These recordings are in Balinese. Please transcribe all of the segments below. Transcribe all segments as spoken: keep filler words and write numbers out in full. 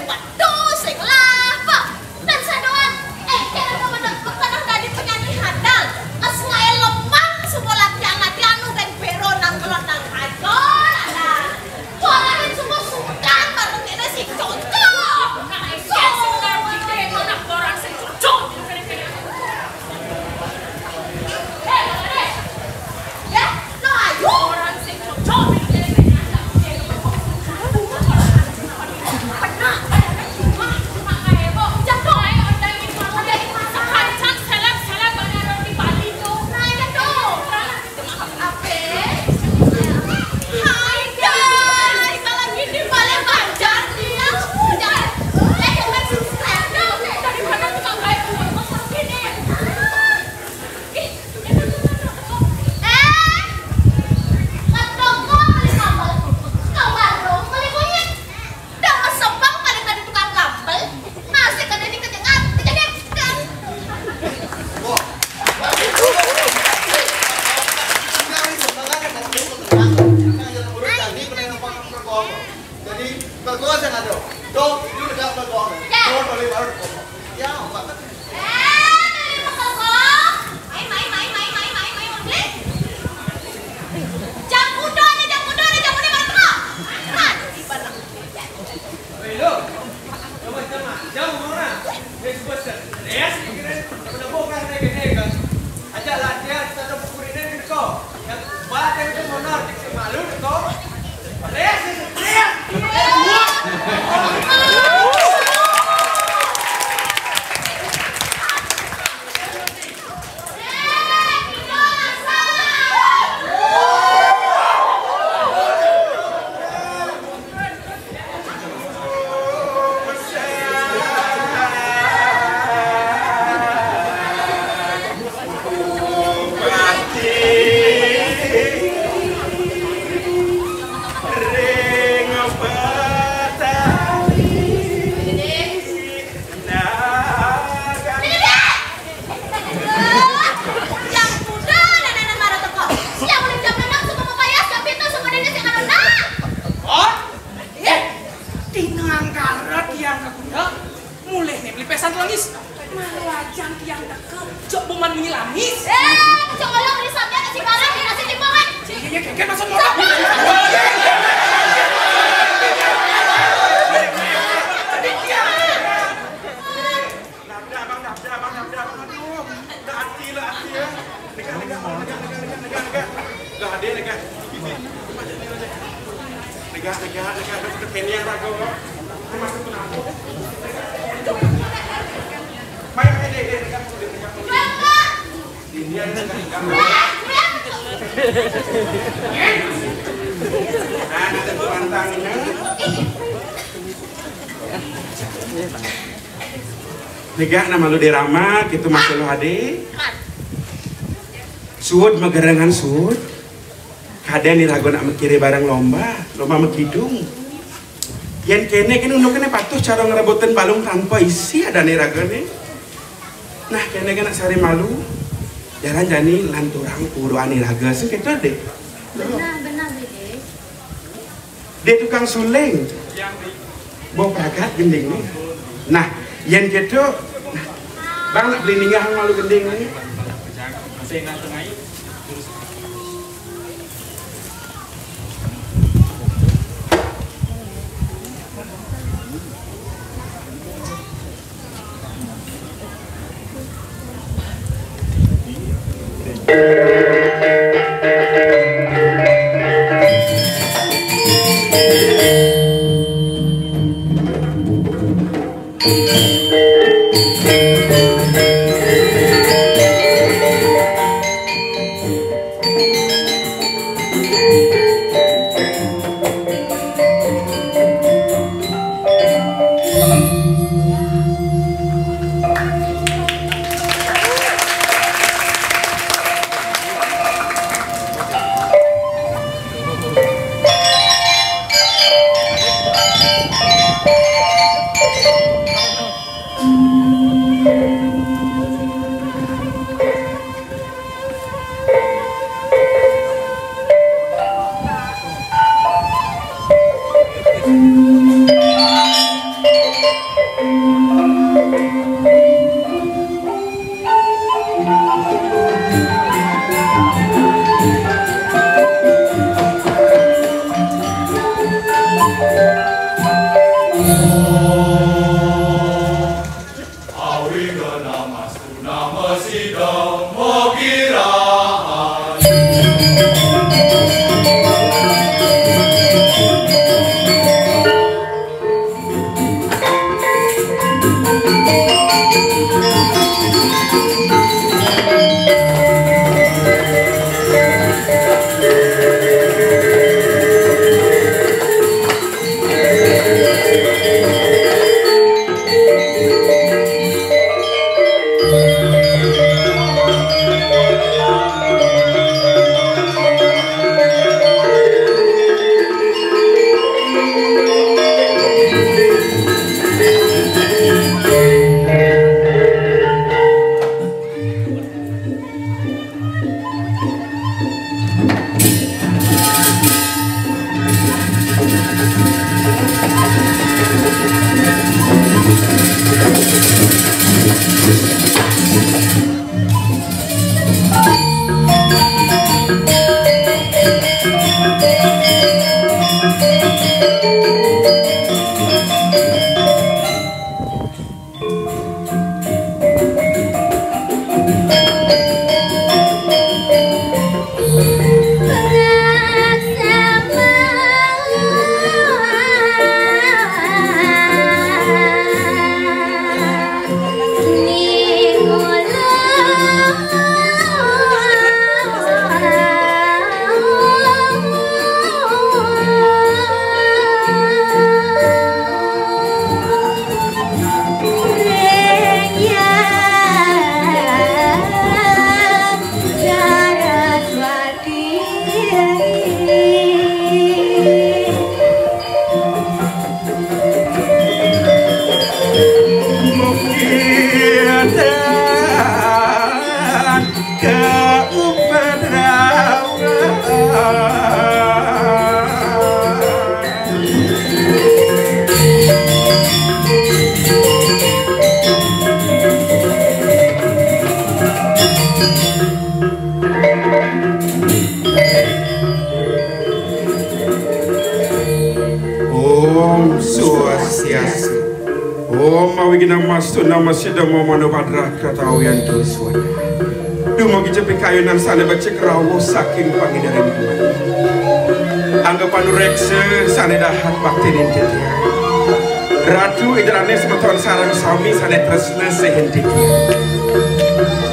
Waduh, sing lapa? Dan sadoan, eh, kena kamu nak pernah tadi penyanyi handal. Nges ngae lemang semua latihan-latihan nu dan bero nang kelon nang ancol, ada. Bolahin semua sukan baru kena si cocok. Nah, eh, sukan kita itu nak orang si cocok. Ih, eh, ke toko beli kabel, ke warung beli kunyit. Dah mesebang paling tadi tukang kabel, masih kena dikejengan, kejengan, dan. Jadi, bagus yang ada. Dok, itu dekat bagus. Ya. Dok, balik baru. Ya, banget. Eh, dari Pekebong. Mai, mai, mai, mai, mai, mai, mai, mai. Jam kuda nih, jam kuda nih, jam kuda mana tuh? Kan, di mana? Hei, lo. Coba, coba. Jam mana? Hei, coba, set. Yes, kira. Coba, coba, kan, kan, kan. Aja latihan, kita udah pukulin ini, kok. Yang batin itu honor, dikasih malu, kok. Yes, yes, yes. Yang muda dan anak marah teko. Siang udah jam enam suka mau payas, jam itu suka dene sing anu nak. Oh, eh, tinang karet yang kakuda. Mulih nih beli pesan tuangis. Marajang tiang teke, jok buman munyi lamis. Eh, jok olong di sampean kasih barang, dikasih timbangan. Iya, iya, keket maksud motor. Nah, udah, Abang, dah, udah, Abang, dah, udah, Abang. Aduh, udah hati lah, hati ya. Lega, lega, Abang, lega, lega, lega, lega, lega. Udah, hati, lega. Lega, lega, lega. Udah, udah, penian lah, gua. Gua masuk ke dapur. Main, main, deh, deh, lega, lega, lega. Ini ada, lega, lega. Nah, ada tuh pantangnya. Lega nama lu derama, gitu masih lu hade. Suud magerengan suud. Kada ni rago nak mikire barang lomba, lomba makidung. Yen kene kene unduk kene patuh cara ngrebutin balung tanpa isi ada ni raga ne. Nah, kene kene sare malu. Jaran jani lanturang pura ni raga sing keto deh. Benar, benar, Dede. Dia tukang suling. Bau pragat gending nih. Nah, yen keto, nah, bang nak beli ninggah malu gending nih. Om Swastiastu. Om awighnamastu namo siddham mano bhadrakkha tawiyantu swaha. Dumugi cepik kayunan sane becik rawuh saking panginderan kuat. Angga panureksa sane dahat baktinin titiang. Ratu indrane semeton sareng sami sane tresna sihin titiang.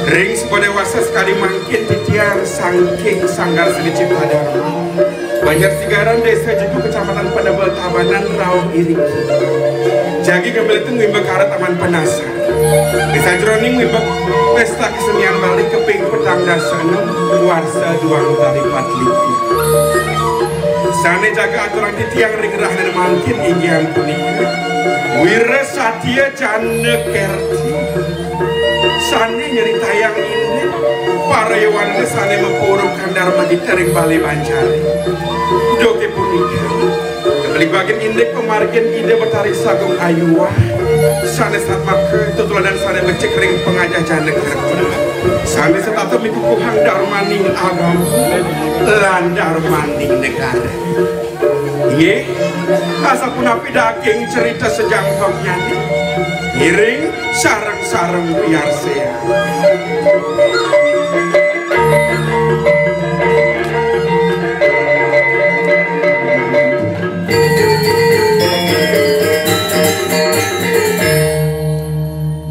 Ring saba dewasa sekadi mangkin titiang saking Sanggar Seni Cipta Dharma. Banjar Sigaran, Desa Jegu, Kecamatan Penebel, Tabanan, rauh iriki. Jagi kembali teng ngimba kara Taman Penasar. Di sajeroning ngimba pesta kesenian Bali keping petang dasa enem warsa duang tali patlikur. Sane jaga aturang titiang ring rahina mangkin inggih punika Wira Satya Jana Kerti. Sane nyeritayang indik para yowanane sane mapurukan Darma Dikta ring Bale Banjar. Duke punika, kabelik bagian indik pamargin Ida Betari Sagung Ayuwah, sane satmaka tetuladan sane becik ring pangajah Jana Kerta. Sane setata mikukuhang darmaning agama lan darmaning negara. Inggih, asapunapi daging cerita sejangkongnyane. Ngiring sareng-sareng piarsayang.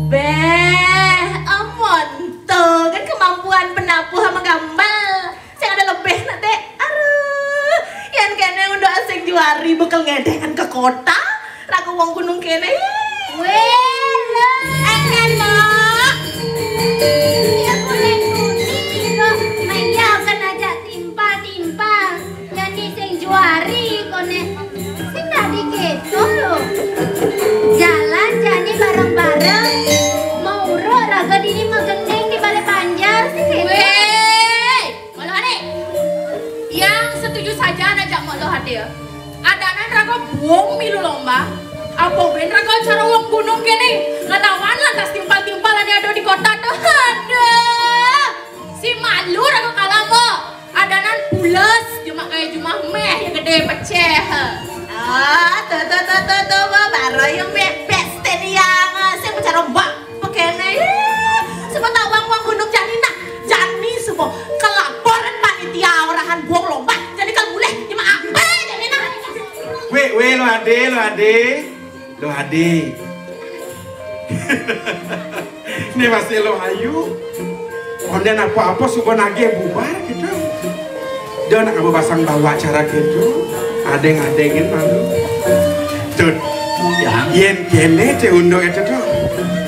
Beh, amonto kan kemampuan penabuh sama gambel. Sing ada lebih nak, Dek. Aduh, yan kene untuk asing juari bekel ngedehan ke kota. Raga wong gunung kene. Weh, lo. Akan, Mbok. Ya, boleh kuning, lo. Main dia akan aja timpal-timpal. Nyanyi sing juari, kone. Sing tadi gitu, lo. Jalan, nyanyi bareng-bareng. Mau uruk raga dini magending di Bale Banjar, sing gitu. Weh. Malah ane, yang setuju saja anak jak mok lo hadir. Adanan raga buung milu lomba. Apa ben raga acara wong gunung kene? Ngelawan lantas timpal-timpal ane ada di kota tuh. Aduh. Si malu raga kalah mo. Adanan pules, cuma kayak jumah meh yang gede peceh. Ah, tuh, tuh, tuh, tuh, tuh, Mbak, baru yang bebes teh dia. Saya bicara Mbak, begini. Ih, semua tahu uang, uang gunung jani nah. Jani semua kelaporan panitia orahan buang lomba. Jadi kalau boleh, cuma apa jadi nah. Wé, wé, lo adé, lo adé. Lo adé. Ini masih lo ayu. Ondén apa-apa suka nagih bubar gitu. Dia nak apa pasang bawa cara gitu. Adeng-adengin malu. Tut. Ya. Yén kéné té unduk itu tuh.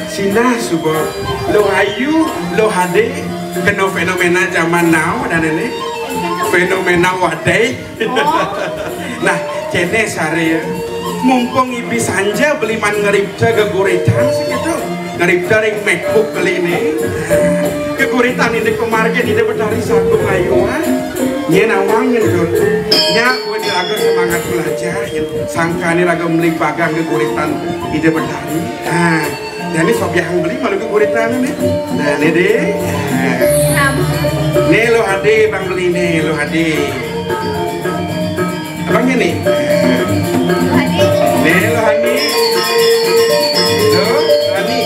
Sinah suka lo ayu, lo adé. Kena fenomena zaman now dan ini. Fenomena wadai. Oh. Nah, kéné saré ya. Mumpung ibi sanja beli man ngripta geguritan sakéto. Ngripta ring MacBook beli né. Geguritan Ida pamargin Ida Betari Sagung Ayuan. Nyén awang nyén dul. Nyak buat raga semangat belajar, nyén sangkané raga meli pagang geguritan Ida Betari. Nah, Jani sobyahang beli malu geguritan né. Nah, né dé. Nah. Né lo adé bang beli né lo adé. Abang né. Né lo adé. Lo adé.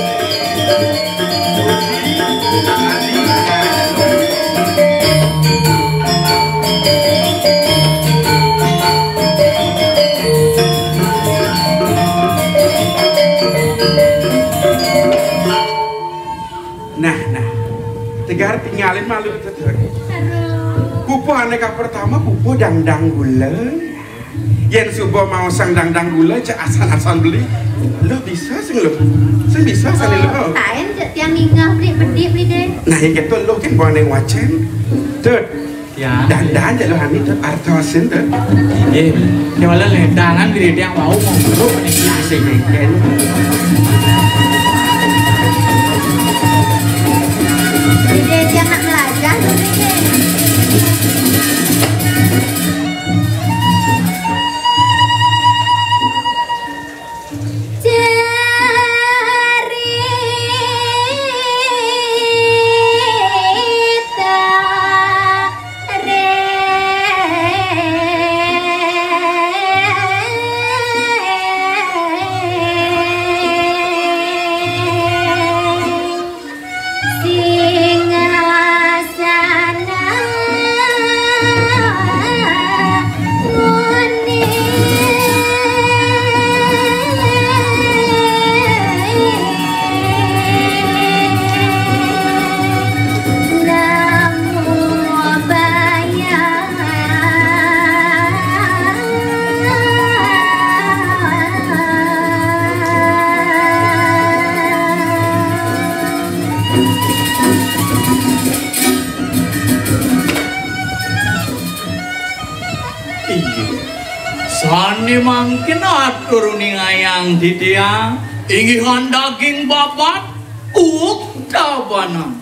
Nah, nah. Tegar tingalin malu itu tuh. Aduh. Pupuh ané ka pertama pupuh dangdang gula. Yén suba maosang dangdang gula cak asan-asan beli. Lo bisa sing lo. Sing bisa sané lo. Taén cak tiang ningeh beli bedik beli dé. Nah, yén kéto lo kan bawa ning wacén. Tut. Ya. Dandan jalo hani tut artosin tut. Nggih. Kewala ledangan gede yang wau mau buruk nih. Asik nih. Gede dia nak belajar tuh, gede. Singgasana muni. Namo bayang. Inggih. Sané mangkin atur uningayang titiang, inggihan daging babat, uug Tabanan.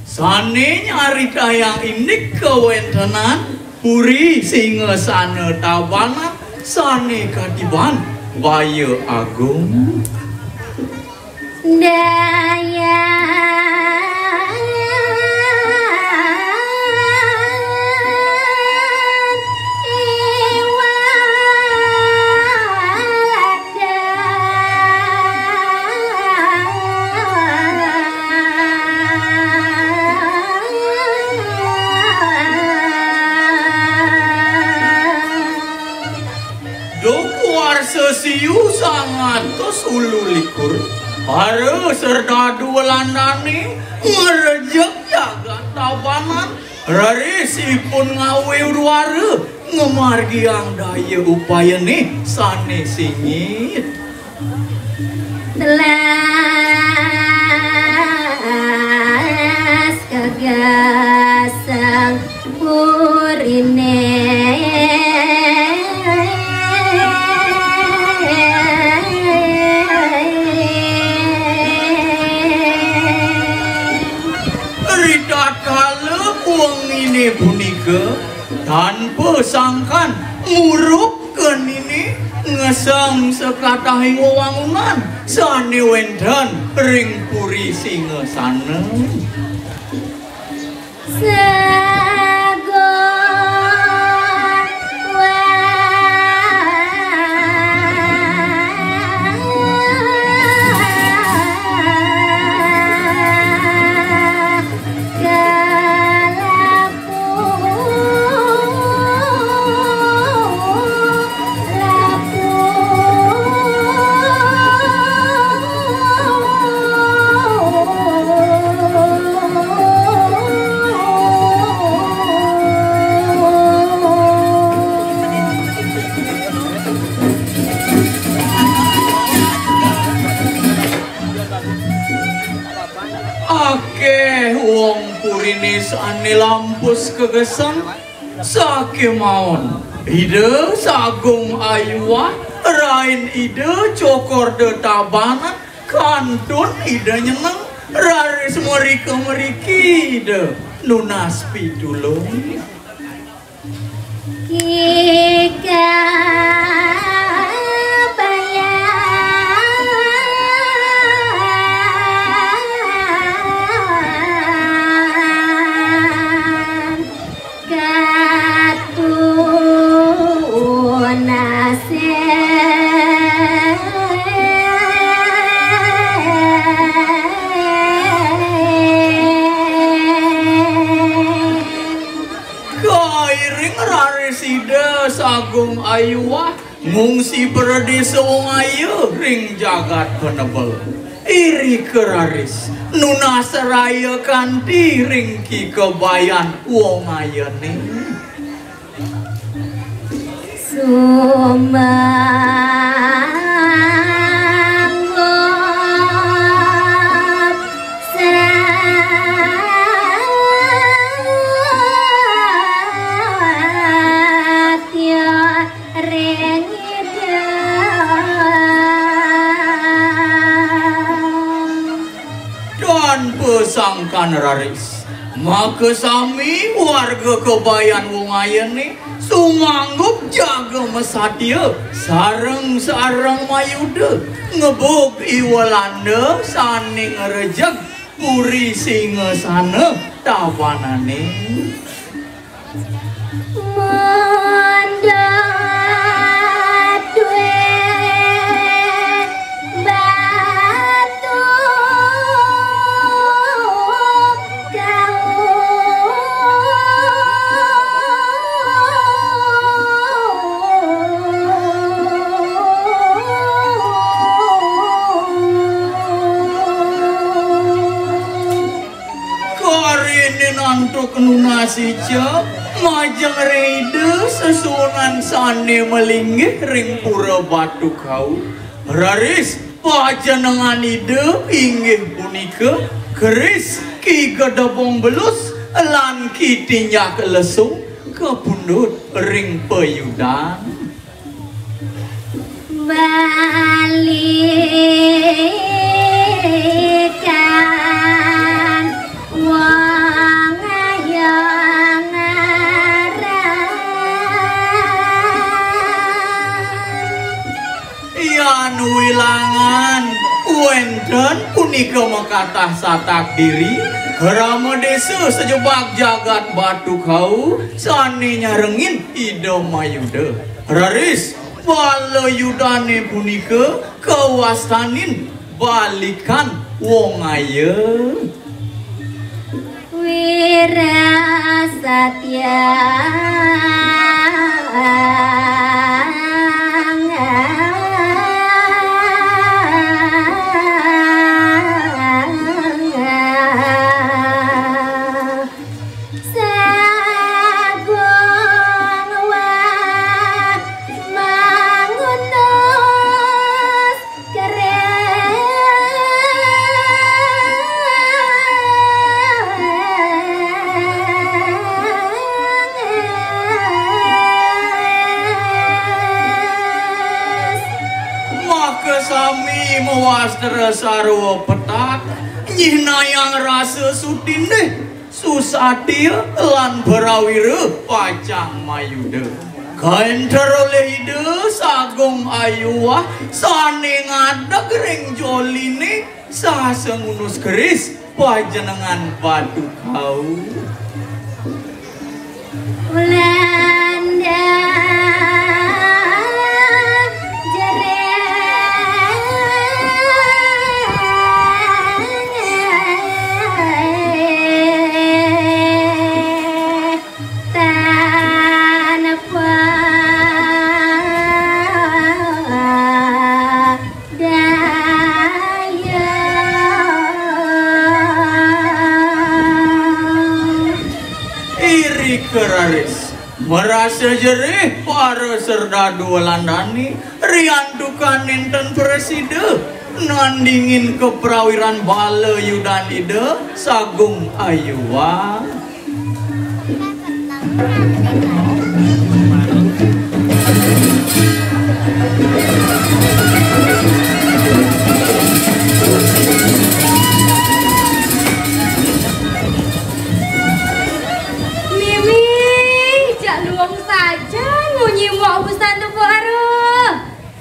Sané nyaritayang indik kawéntenan Puri Singasana Tabanan sané katiban Waya Agung. Dayang Iwal Duk warsa siu sangatus ulu likur, para serdadu Welandané ngrejeg jagat Tabanan, raris ipun ngawé udwara ngamargiang daya upayané sané singit. Telas kagasang puriné. Ritatkala wenginé punika, tanpa sangkan murub geniné ngeseng sakatahing wewangunan sané wénten ring Puri Singasana. Sagung wa- Akéh wong puriné sané lampus kagesang, sakémaon Ida Sagung Ayuwah, rain Ida cokor detabanan, kantun Ida nyeneng, raris mrika mriki Ida nunas pitulung. Kika bayan katunasen. Kairing raris Ida Sagung Ayuwah ngungsi pradésa wong aya ring jagat Penebel. Irika raris nunas raya kanti ring kikabayan wong ayané. Sumanggup satya ring Ida. Dan pasangkan raris, makasami warga kabayan wong ayané sumanggup jaga masatya sareng-sareng mayuda ngebug i Walanda sané ngrejeg Puri Singasana tabanané. Mundut dué batu kau. Kariné antuk nunas ica, majeng ring Ida sesuunan sané malinggih ring Pura Batu Kau. Raris pajenengan Ida inggih punika keris Ki Gedebong Belus lan Ki Tinjak Lesung kapundut ring payudan. Balikan wong ayang aran. Yan wilangan wénten punika makatah satak diri, krama désa sajebag jagat Batu Kau sané nyarengin Ida Mayuda. Raris bala yudané punika kawastanin balikan wong aya. Wira satya Sagung wah mangunus keris. Makasami mawastra sarwa petak, nyihnayang rasa sutindih. Susatya lan prawira pacang mayuda. Kaénter olih Ida Sagung Ayuwah sané ngadeg ring joliné sasa ngunus keris pajenengan Batu Kau. Walanda jerih tanpa daya. Irika raris, marasa jerih para serdadu Walandané, riantukan nénten prasida Nandingin kaprawiran bala yudan Ida Sagung Ayuwa. Mimih, jak luung saja munyi muak busan tu, Bu Aruh.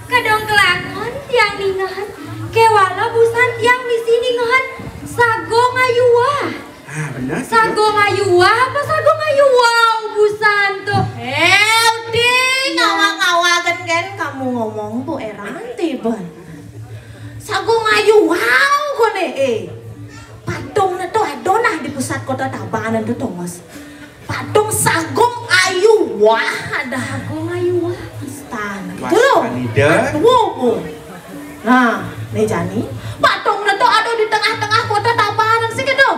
Kadang kelakon tiang ningahan, kewala busan tiang misi ningahan Sagung Ayuwa. Ah, benar. Sagung Ayuwa apa Sagung Ayuwa busan tu? Eh, uti ngawa-ngawa gen-gen kamu ngomong tu eran tiban. Sagung Ayuwa kone, eh. Patung ne tu ada nah di pusat kota Tabanan tu, Thomas. Patung Sagung Ayuwa ada. Sagung Ayuwa. Stan. Gitu loh. Wastan Ida. Aduh, Bu. Nah, ne jani. Patung ne tu ada di tengah-tengah kota Tabanan sih gitu.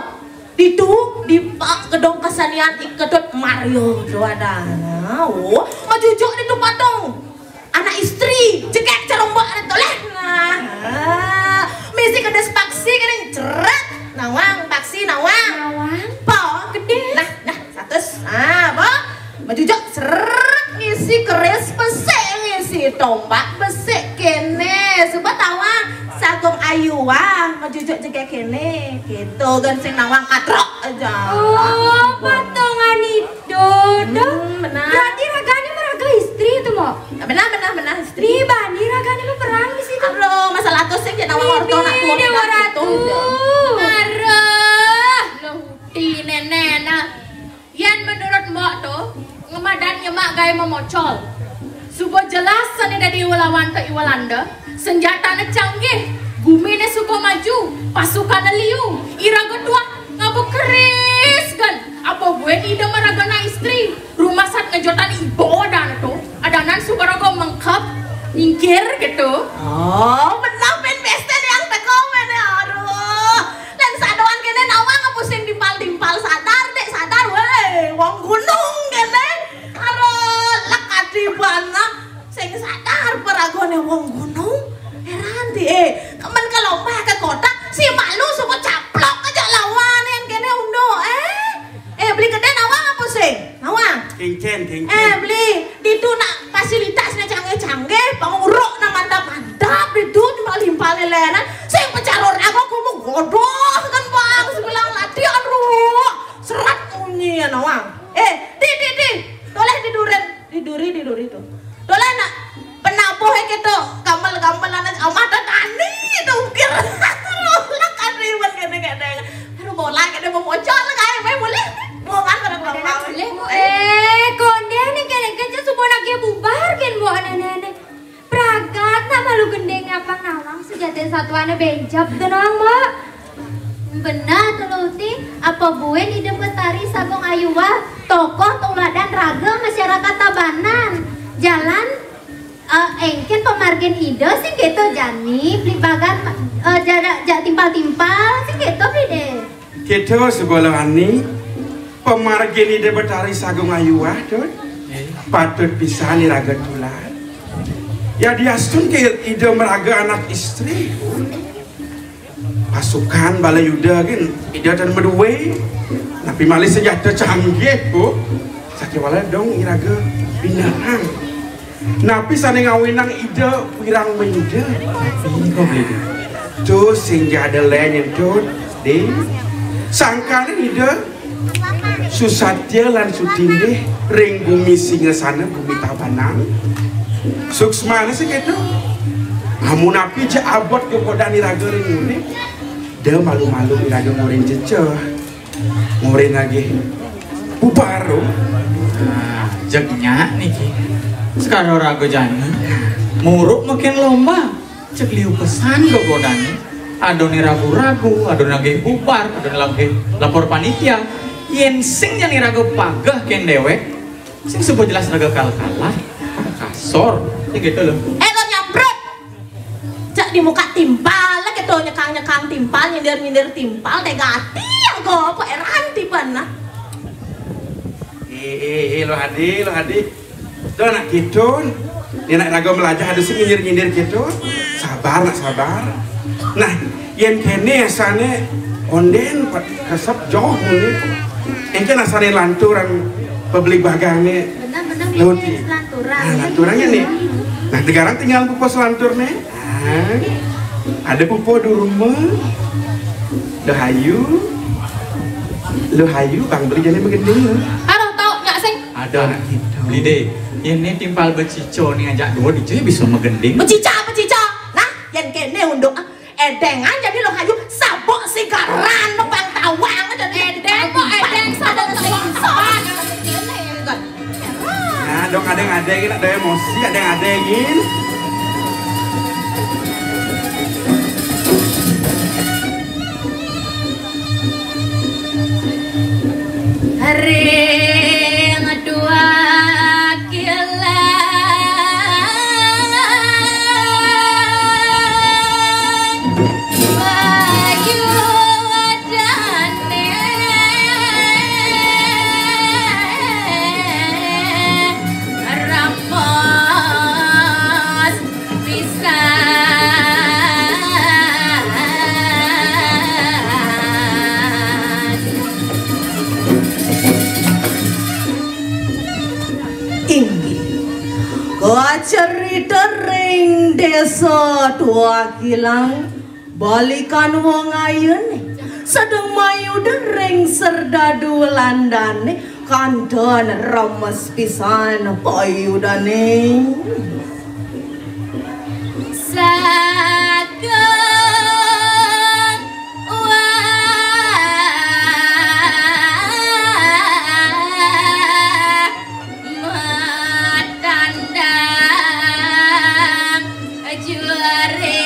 Ditu, di, ah, gedong kesenian I Ketut Mario tu ada. Nah, oh, majujuk ditu patung. Anak istri, jegek cerembak ditu leh. Nah, ah, misi kedes paksi kene ceret. Nawang, paksi nawang. Nawang. Po, gede. Nah, nah, satus. Ah, po. Majujuk seret ngisi keris besik, ngisi tombak besik kene. Suba tawang Sagung Ayuwa, majujuk jegek kene. Gitu, gen sing nawang katrok aja. Oh, patungan itu dah. Hmm, benar. Berarti ragane meraga istri tu, Mbok? Benar, benar, benar, istri. Ih, bani ragane berperang di situ. Aduh, masalah tu sing nak nawang orto nak tuh. Dewa Ratu. Aduh, lo huti nenek nah. Yen menurut Mbok tu, ngemadan nyemak gawe memocol. Suba jelas sane dadi iwalawan ke Iwalanda, senjatane canggih, gumine suka maju, pasukane liu, iraga tuah ngaba keris gen. Apa buin ida maraga anak istri, rumah sat ngejotan iba dan tu, adanan suba raga mengkep, nyingkir gitu. Oh, benar pen pesta yang teko mene, aduh. Lan sadoan kene nawang pusing timpal-timpal sadar, dek sadar, weh, wong gunung kene. Karo lek adi bana sing sadar peragone wong gunung. Heran ti, eh, kemen ke lomba ke kota, si malu suka caplok aja lawan yang kene undo, eh. Eh, beli gede nawang apa sih? Nawang. Kincen, kincen. Eh, beli ditu nak fasilitasnya canggih-canggih, penguruk nak mantap-mantap, ditu timpal-timpal lelenan, sing pecaror aku kumu godoh kan bang, sebilang latihan ruh, serat munyi ya nawang. Eh, di, di, di, toleh di duren, di duri, di duri tu. Toleh nak penabuh gitu, gampal-gampal anak amah tani itu ukir. Lah kan ribet gede-gede. Aduh, bola kene mau bocor kayak main boleh. Mau kan orang lama. Boleh, Bu. Eh, konde ni kene kencen subuh nak bubar kan, Bu, nenek. Pragat nak malu gendeng apa nawang sejati satuannya bencap tu nawang, Bu. Benar tu Luti, apa buin Ida Betari Sagung Ayuwa, tokoh tuladan raga masyarakat Tabanan. Jalan, eh, engken pamargin Ida sing keto jani, beli bagan, eh, jarak jak timpal-timpal sing keto beli deh. Keto sebelah ani, pamargin Ida Betari Sagung Ayuwa, Dun. Patut pisan iraga tulad. Ya diastun ke Ida meraga anak istri. Pasukan bala Yuda gin Ida tan madue, napi malih senjata canggih, Bu. Sakéwala dong iraga binarang. Napi sané ngawinang Ida wirang mayuda? Ini kok beda. Tuh sing jada lé nyentut, Ding. Sangkané Ida susatya lan sutindih ring gumi Singasana, gumi Tabanan. Suksmané sing kéto. Amun napi ja abot gegodan iraga ring nguni, da malu-malu iraga ngurin ceceh. Ngurin lagi. Bubar, Rum. Nah, jeg nyak niki. Sekara raga jani. Muruk makin lomba. Cek liu pesan gegodané. Adané ragu-ragu, adané nagih bubar, adané nagih lapor panitia. Yén sing jani raga pageh kén déwék, sing suba jelas raga kalah-kalah. Kasor, sing kéto lho. Eh, lo nyamprut. Cek di muka timpal, lah kéto nyekang-nyekang timpal, nyindir-nyindir timpal, tega ati, ya, go, apa eran tiban, nah. Eh, eh, eh, lo Hadi, lo Hadi. Tuh anak gitu. Yén nak raga melajah ada sing nyindir-nyindir gitu, sabar nak sabar. Nah, yén kéné asané ondén pat kesep joh ngene. Engké asané lanturan publik bagangné. Benar-benar Nuti. Lanturan. Nah, lanturannya nih. Nah, sekarang tinggal pupuh selanturné. Nah, ada pupuh di rumah. Luh Ayu. Luh Ayu, Bang Beli jani begending. Aduh, tau nggak sih? Ada anak gitu. Beli deh. Ini timpal becico nih ngajak dua dice bisa megending. Becica, becica. Nah, yén kéné unduk. Édéngan jadi Luh Ayu sabuk sigaran bang tawang jadi édéng kok édéng sabuk tawang. Nah, dong ada yang ada gini, ada emosi, ada yang ada gini. Ring dua kilang bayu wadane ramos pisan. Inggih. Kacerita ring Désa Tuakilang, balikan wong ayune, sedeng mayuda ring serdadu landane, kanten remes pisan payudane. Sagung wah matandang juare.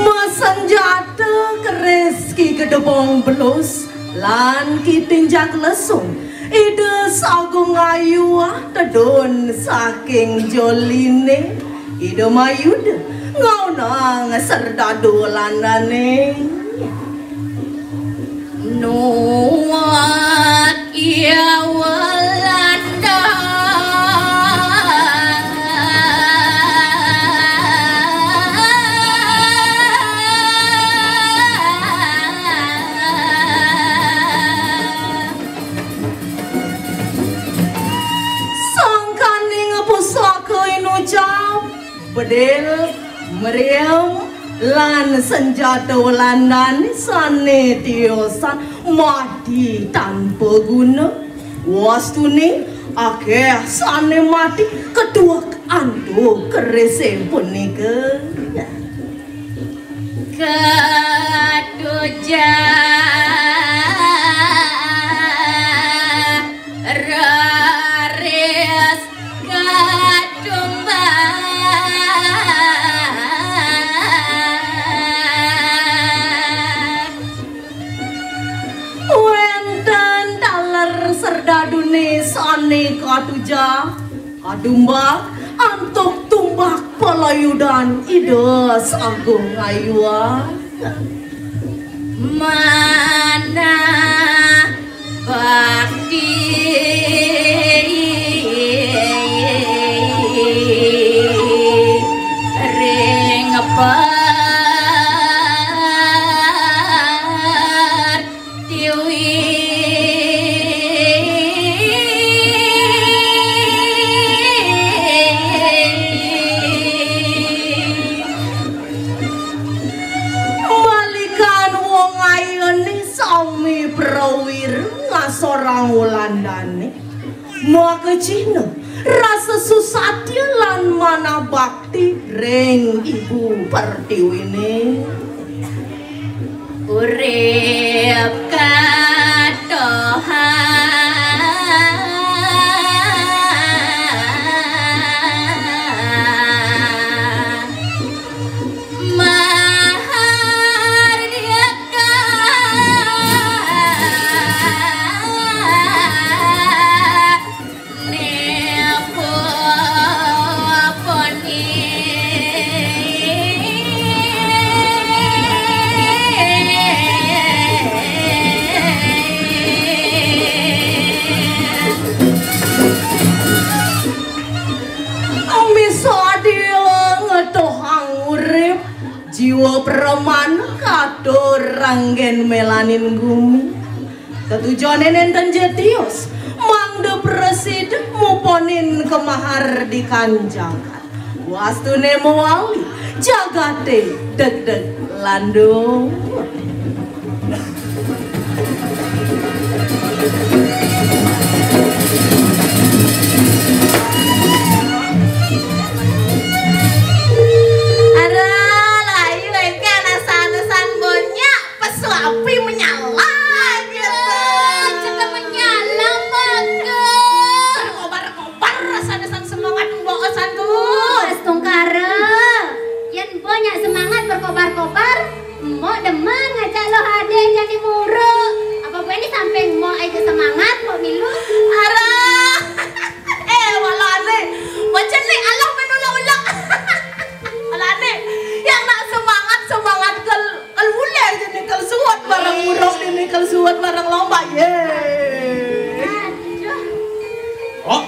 Masanjata keris Ki Gedebong Belus lan Ki Tinjak Lesung. Ida Sagung Ayu ah tedun saking joline. Ida mayuda ngaunang serdadu landane. Nuak iya Walanda. Sangkaning pusaka inucap, bedil, meriam, lan senjata Walanda sane tiosan mati tanpa guna. Wastune akeh sane mati ketuek antuk kerise punika. Katuja raris katumbak. Wenten taler serdadune sane katuja, katumbak antuk tumbak palayudan Ida Sagung Ayu. Manah bakti ring par tiwi. Balikan wong ayune sami prawira ngasorang Walandane. Maka cihna rasa susatya lan manah bakti ring Ibu Pertiwine. Urip katoha mahardika. Preman katur anggén mélanin gumi. Tetujoné nénten ja tios, mangda prasida muponin kamahardikan jagat. Wastuné mawali, jagaté degdeg landur. Aduh, layu engké anak sanesan bonya, pesu api menyala gitu. Cekap menyala, mangga. Kobar-kobar sanesan semangat mbok santu. Astungkara, yén mbok nyak semangat berkobar-kobar, mbok demen ngajak Luh Adé jani muruk. Apa buin né samping mbok aja semangat, mbok milu. Arah. Eh, walane. Bocah né Allah menulak-ulak. Walane. Yang nak semangat, semangat kel, kel mulai jani kel suwet bareng muruk, jani kel suwet bareng lomba. Yé. Aduh. Oh,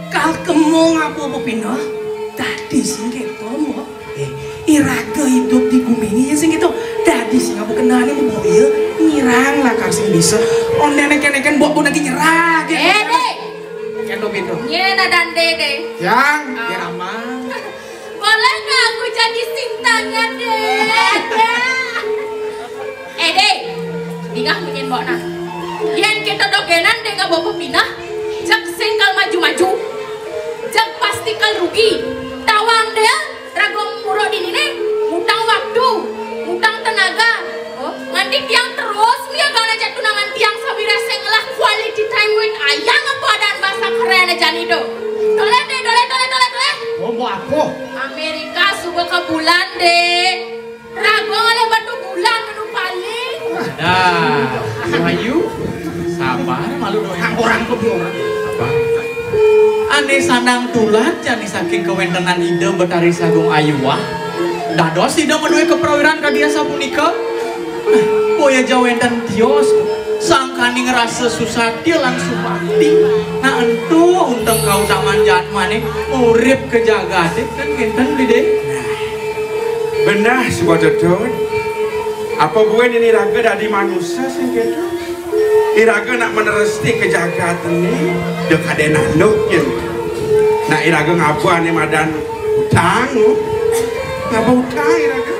kal kemong apa, apa pindah? Tadi sing kéto, Mbok. Eh, iraga idup di gumi ini sing kéto. Dadi sing apa kenané, Mbok, ya? Ngirang lakar sing bisa. Ondéné kéné kan Mbok pun lagi nyerah, gitu. Eh, Dé. Kéto, kéto. Nyén adan Dé, Dé. Yang, ah. Ya, Rama. Boleh nggak aku jadi sintangan, Dé? Eh, Dé. Dingeh munyin Mbok nah. Yén kita dogénan Dé ngaba pepineh, jeg sing kal maju-maju. Jeg pasti kal rugi. Tawang Dé, raga muruk dininé, ngutang waktu, ngutang tenaga. Oh, nganti tiang terus miagana jak tunangan tiang sawireh sing ngelah quality time with ayang apa adan basa kerené jani to. Toleh Dé, toleh, toleh, toleh, toleh. Oh, mau apa? Amerika suba ka bulan, Dé. Raga ngalih batu bulan anu paling. Dah, Wahyu, sabar malu doang. Orang kok orang. Apa? Ané sandang tulad jani saking kawéntenan Ida Betari Sagung Ayuwah. Dados Ida madué kaprawiran kadi asapunika. Boya ja wénten tios, sangkaning rasa susatya lan supati. Nah, ento unteng kautaman jatmané urip ka jagaté kan kénten, Bli Dé. Beneh suba tetut. Apa buin ini raga dadi manusa sing kéto? Iraga nak meneresti ka jagat ené, da kadén anduk yén. Nak iraga ngaba ané madan utang, ngaba utang iraga.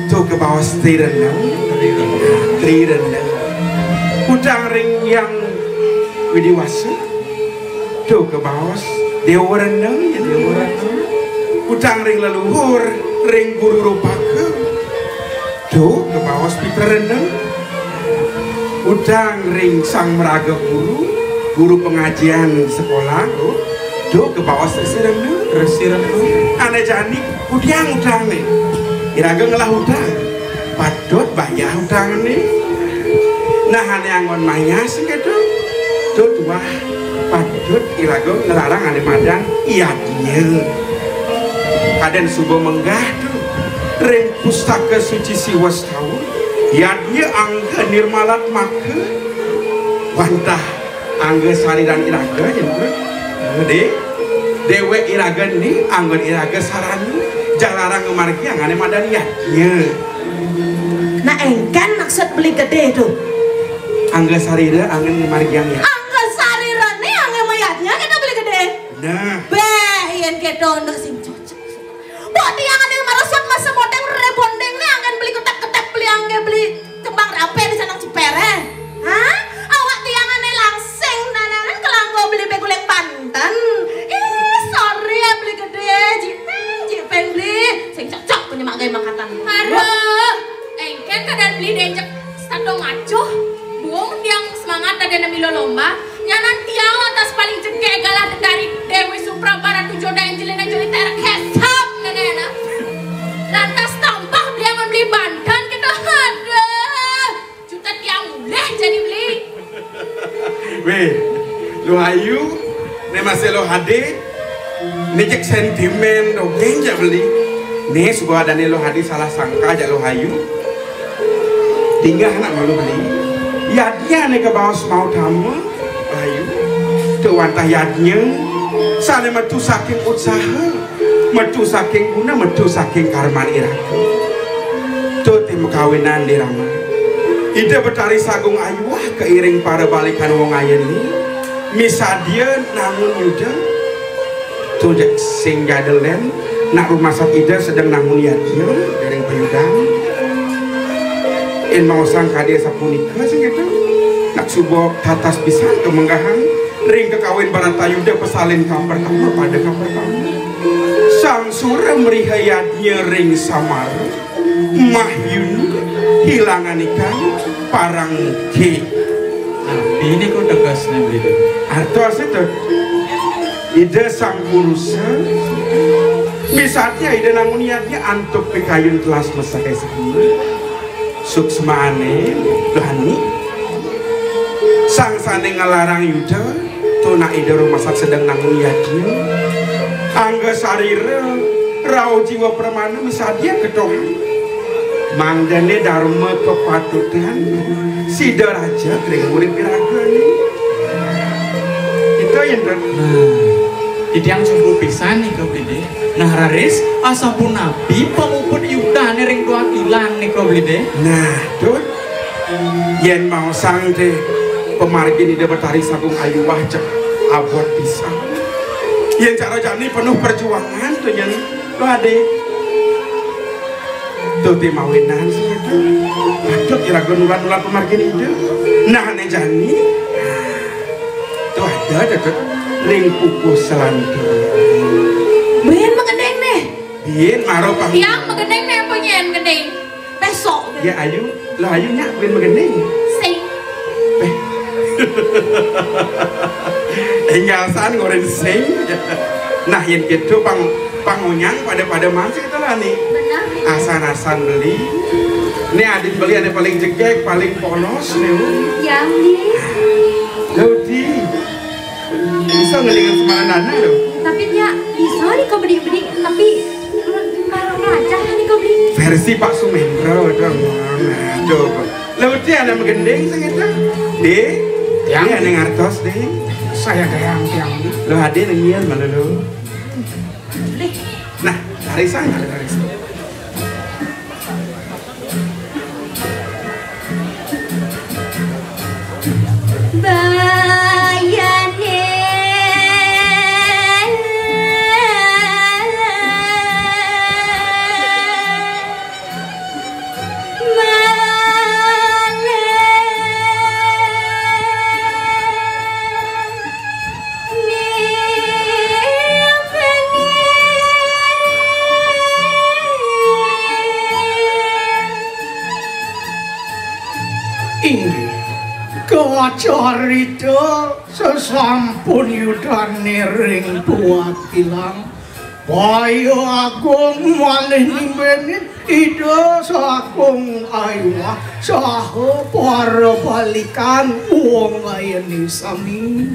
Tuh kabaos Tri Rendeng. Tri Rendeng. Utang ring Hyang Widhi Wasa. Tuh kabaos Déwa Rendeng, ya, Déwa Rendeng. Utang ring leluhur, ring Guru Rupaka. Tuh kabaos Pitra Rendeng. Utang ring Sang Maraga Guru, guru pengajian sekolah, tuh. Tuh kabaos Resi Rendeng. Resi Rendeng. Ané jani, udiang utangé. Iraga ngelah utang. Patut bayah utangé. Nah, ané anggon mayah sing kéto. Tuh tuah patut iraga nglarang ané madan yadnya. Kadén suba menggah tuh ring pustaka suci Siwa Stawa. Yadnya angga nirmalatmaka. Wantah angga sariran iraga, ya, Dé. Déwék iraga ené, anggon iraga sarana, jalaran ngamargiang ané madan yadnya. Nah, éngkén maksud Beli Gedé to. Angga sarira, angga ngamargiang yadnya. Angga sarirané, angga mayadnya kéto Beli Gedé. Nah. Béh, yén kéto, ento sing cocok. Mbok tiang ané maresep masa modéng rebonding né anggén beli ketep-ketep beli anggé beli kembang rapé di Sanang Cipéré. Hah? Awak tiang ané langsing nananan kelanggo beli bé guling banten. Ih, sorry ya Beli Gedé, jipéng, jipéng beli. Sing cocok punyamak gaé mangkatan. Aduh, éngkén kadén Beli Dé jeg Sato ngacuh, buung tiang semangat dadi ané milo lomba. Nyanan tiang lantas paling jegég galah dedari Déwi Supraba Ratu Joda Angelina Jolie terek hesap néné, nah. Lantas tampah beli amun beli banten kéto, aduh. Juta tiang mulih jani beli. Wéh, Luh Ayu, né masih Luh Adé, né cék sentimen dogén jak beli. Né suba adané Luh Adé salah sangka jak Luh Ayu. Tinggal nak malu beli. Yadnya né kabaos mautama, Luh Ayu. Tuh wantah yadnya, sané metu saking utsaha, metu saking guna, metu saking karman iraga. Tuti makawinan di Rama. Ida Betari Sagung Ayuah kairing para balikan wong ayené. Misadia nangun Yuda. Tujak sing jadelen, nak rumasat Ida sedeng nangun yadnya, dereng payudan. Yén maosang kadi sapunika sing kéto. Nak suba tatas pisan kamenggahan ring kakawin Baratayuda pasalin kapertama pada kapertama. Sang Sura mriha yadnya ring Samara. Mahyun hilangan ikan parang ke. Nah, ini kok tegasnya begitu. Artosné to. Ida Sang Purusa, misadia Ida nangun yadnya antuk pikayun telas mesake sama. Suksmané, Dani. Sang sané ngelarang Yuda, tunak Ida rumasat sedeng nangun yadnya. Angga sarira, rauh jiwa pramana misadia ketohan. Mangdané darma kepatutan, sida raja ring urip iragané. Kita yén, Dut. Nah, titiang sungguh pisan nika, Bli Dé. Nah, raris, asapunapi pamuput yutané ring Dwakilang nika, Bli Dé? Nah, Dut. Yén maosang té pamargin Ida Betari Sagung Ayuah cek abot pisan. Yén cara jani penuh perjuangan to yén lo ade. Tuti mawinan sing kéto. Patut iraga nular-nular pamargin Ida. Nah, né jani. Tuh ada tetep ring pupuh selantur. Bén magending né. Bén maro pang. Tiang magending né apa nyén gending? Besok. Ya, ayu, lah ayu nyak bén magending. Sing. Eh. Enggal san ngorin sing. Nah, yén kéto pang pangonyang pada-pada masih to lah né. Benar. Asan-asan beli. Né adin beli ané paling jegég, paling polos né. Ya, Bli. Lho, Di. Bisa ngelingan semana lho. Tapi nya bisa nih kau beli-beli, tapi kalau melacah nih kau beli. Versi Pak Sumendro dong. Aduh. Lho, Di, ada magending sing kéto. Di, Yang? Di, ada ngartos, Di. Saya ada yang, yang. Lho, Adi nengil malu lho. Nah, tarisan, ada tarisan. Bayane Inggih, kacarita sesampun yudane ring Tuatilang, Baya Agung malih nimbenin Ida Sagung Ayuwah saha para balikan wong ayane sami.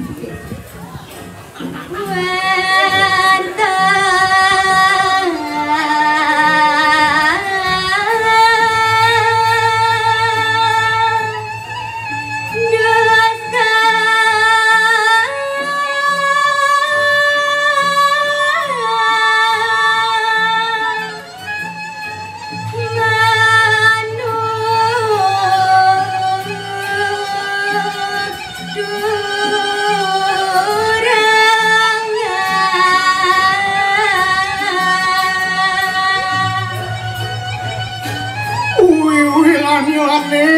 Wiwilanyane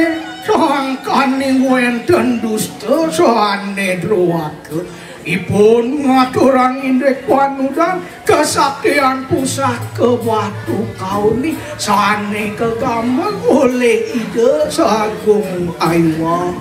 sangkaning wenten dusta sane druwaka. Ipun ngaturang indik panudan kesaktian pusaka batu kauni sane kagamel oleh Ida Sagung Ayuwah.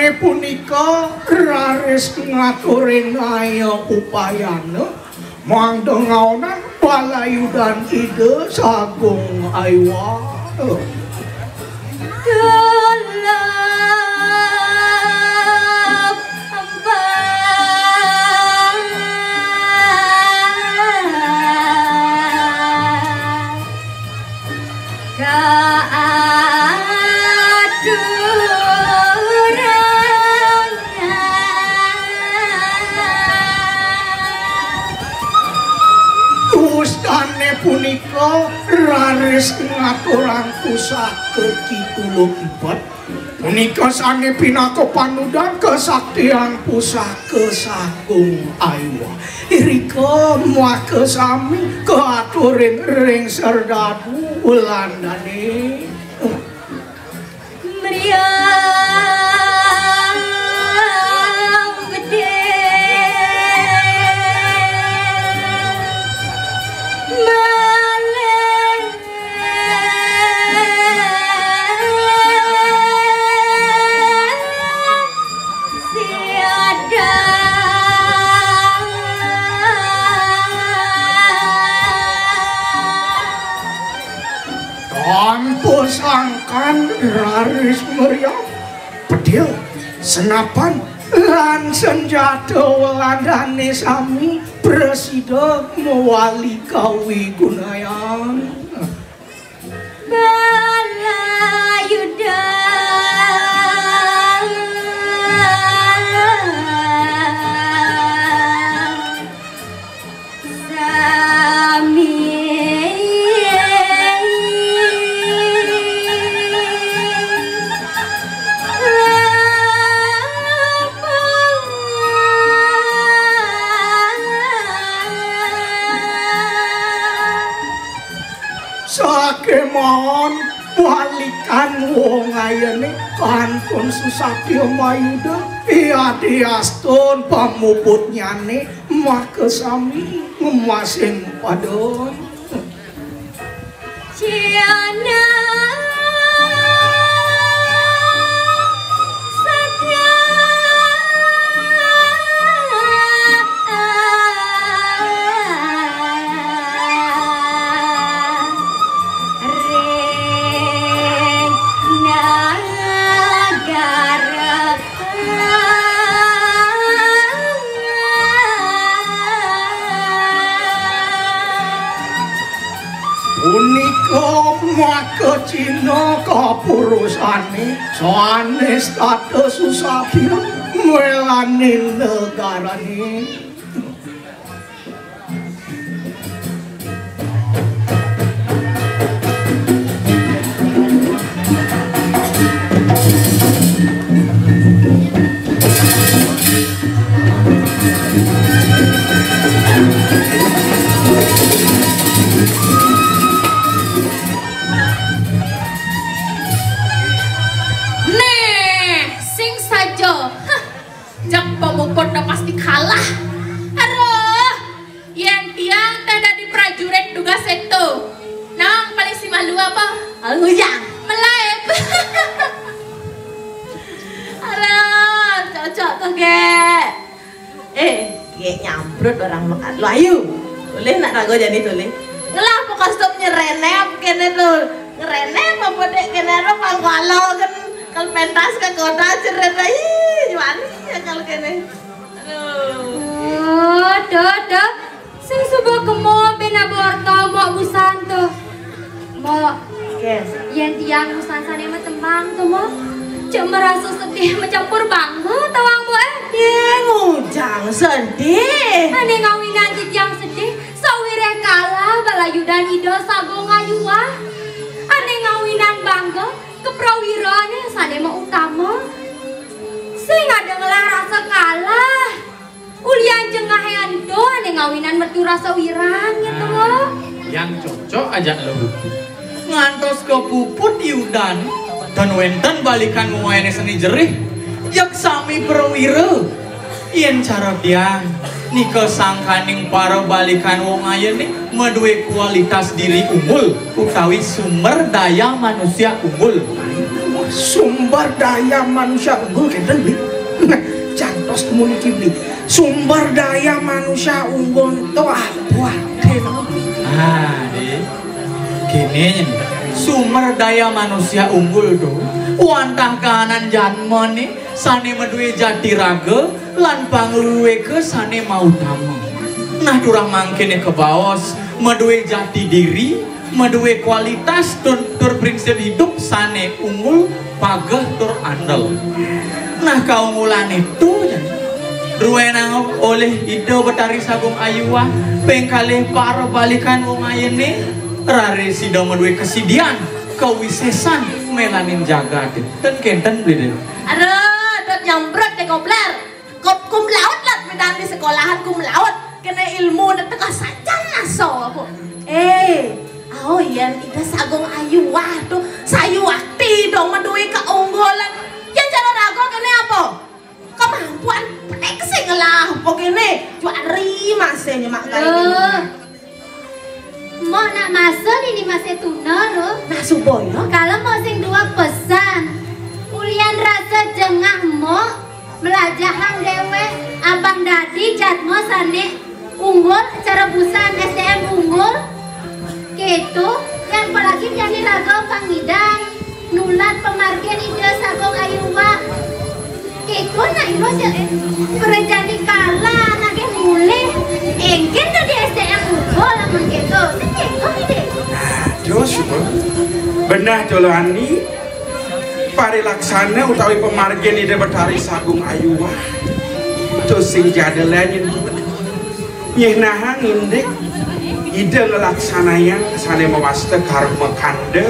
Punika raris ngaturin aya upayana mangda ngaonan palayudan Ida Sagung Aywa. Kaaturan. Ustane punika raris ngaturang pusaka Ki Tulung Empet. Punika sane pinaka panudan kasaktian pusaka Sagung Aywa. Irika maka sami kaaturin ring serdadu Wulandane. Mriyang bedil malih siada. Tanpa sangkan raris meriang, pedil, senapan, lan senjata Wulandane sami prasida mawali kawigunayan. Balayuda sami. Sakemawon balikan wong ayene kantun susatya mayuda, yadiastun pamuputnyane makasami ngemasing padon. Ciana Punika maka cina kapurusane sanes tata susatya melani negarane. Neh, sing saja. Hah, jak pamuputnya pasti kalah. Aduh, yen tiang teh dadi prajurit dugas itu. Nang paling si malu apa? Aluyang. Melaep. Aduh, cocok tuh, Gek. Eh, Gek nyamprut orang mekat. Lu ayu. Boleh nak ragu jadi tuh, Le? Ngelah apa kostum nyerenep kene tuh. Ngerenep apa dek kene ro pangkualo kan. Kalau pentas ke kota cerai. Ih, gimana ya kalau kene? Aduh. Oh, tuh, tuh. Sing suba kemo ben aborto mok busan tuh. Mok, Yes. Yen tiang busan sane matembang tuh, Mok. Cek merasa sedih mencampur bangga tawang, Mok, eh. Ye, ngujang sedih. Ane ngawinan titiang sedih, sawireh kalah balayudan Ida Sagung Ayuwah. Ane ngawinan bangga, keprawirane sane mok utama. Sing ada ngelah rasa kalah. Ulian jengahe ento ane ngawinan metu rasa wirang, ya, to, Mok? Yang cocok ajak leluhur. Ngantos kepuput Yudan, dan wenten balikan wong ayane seni jerih, yak sami prawira. Yen cara tiang, nika sangkaning para balikan wong ayane madue kualitas diri unggul utawi sumber daya manusia unggul. Sumber daya manusia unggul kénten, Bli. Nah, cantos kemuniki, Bli. Sumber daya manusia unggul to apa, Dén? Ah, Dé. Kéné, sumber daya manusia unggul to wantah kahanan jalmané sané madué jati raga lan pangwiwéka sané mautama. Nah, turah mangkiné kabaos madué jati diri, madué kualitas tur, tur prinsip hidup sané unggul, pageh tur andel. Nah, kaunggulané to jani druénang olih Ida Betari Sagung Ayuwah, ping kalih parabalikan umayané, raris Ida madué kasidian, kawisésan mélanin jagaté. Ten kénten, Bli, Dé. Aduh, dot nyambrut deh gobler. Kop cum laude lah, pidan di sekolahan cum laude. Kéné ilmu né teka sajan aso, Bu. Eh, au yén Ida Sagung Ayuwah to, sayuwakti dong madué kaunggulan. Yén cara raga kéné apa? Kemampuan petek sing ngelah apa kéné? Juari masih nyemak gaé. Loh. Mbok nak masa nini masih tuna, loh. Nah, supaya? Kalau mbok sing duweg pesan, ulian rasa jengah mbok, melajahang déwék, abang dadi jadma sané unggul, cara busan S D M unggul. Kéto, yang apalagi jani raga pangidang. Nulat pamargin Ida Sagung Ayuwah. Kéto nak ira ja, eh, prajani kala nagih mulih. Éngkén dadi S D M unggul lamun kéto. Sing kéto, Dé. Nah, terus, Bu. Benah, Jolani. Parilaksana utawi pamargin Ida Betari Sagung Ayuwah. Tusing jadélan. Nyéhnahang indik Ida nglaksanayang sané mawasta karma kanda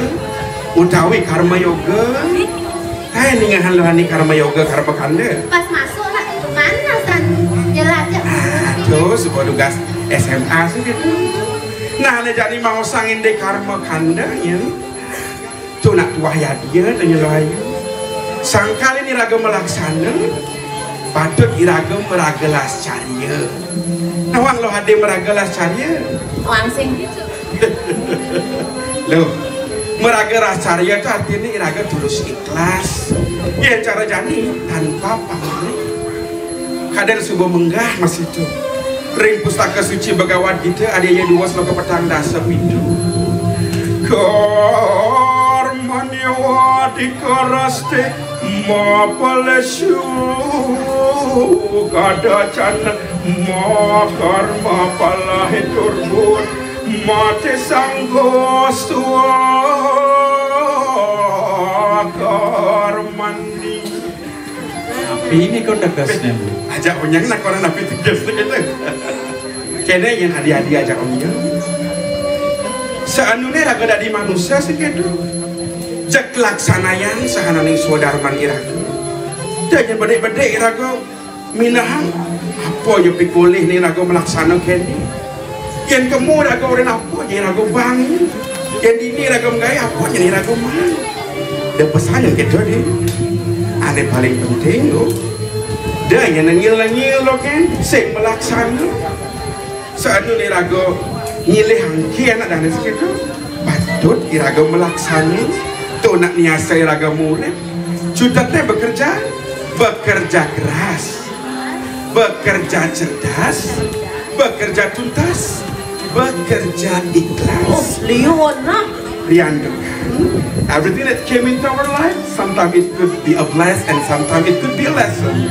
utawi karma yoga. Hai, ningahan Lohani karma yoga, karma kanda. Pas masuk lah, mana san jelajah. Aduh, sebuah tugas S M A sih gitu. Nah, né jani maosang indik karma kanda, ya. Tuh nak tuah yadiné, tanya Loh Ayu. Sangkalin iraga malaksana, patut iraga maraga lascarya. Nawang Loh Adé maraga lascarya? Langsing. Loh, maraga lascarya to artiné iraga tulus ikhlas. Yén cara jani tanpa pamrih. Kadén suba menggah masih to. Ring Pustaka Suci Bhagavad Gita, adaya dua sloka petang dasa pitu. Karmanyeva adhikarasti ma phalesu kadacana, ma karma phalaheturbhū, ma te saṅgostvā karmani. Napi nika tegesné, Bu? Ajak onyang nak ora napi tegesné kéto. Kéné yén adi-adi ajak onyang. Saanuné raga dadi manusa sing kéto. Jeg laksanayang sahananing swadarman iraga. Da nyén bedik-bedik iraga minahang apa ya pikolih né raga malaksana kéné. Yén kema raga ora apa, yén raga bang. Yén dini raga magaé apa, yén raga mang. Da pesan kéto, Dé. Ané paling penting, Dé. Da nyén nengil-nengil, Dé, kén. Sing malaksana. Saanu né raga nyilih angkin anak dané sing kéto. Patut iraga malaksana. To nak niasa iraga murid. Cutetné bekerja, bekerja keras. Bekerja cerdas, bekerja tuntas, bekerja ikhlas. Oh, liu nah. Riantukan, everything that came into our life, sometimes it could be a bless and sometimes it could be a lesson.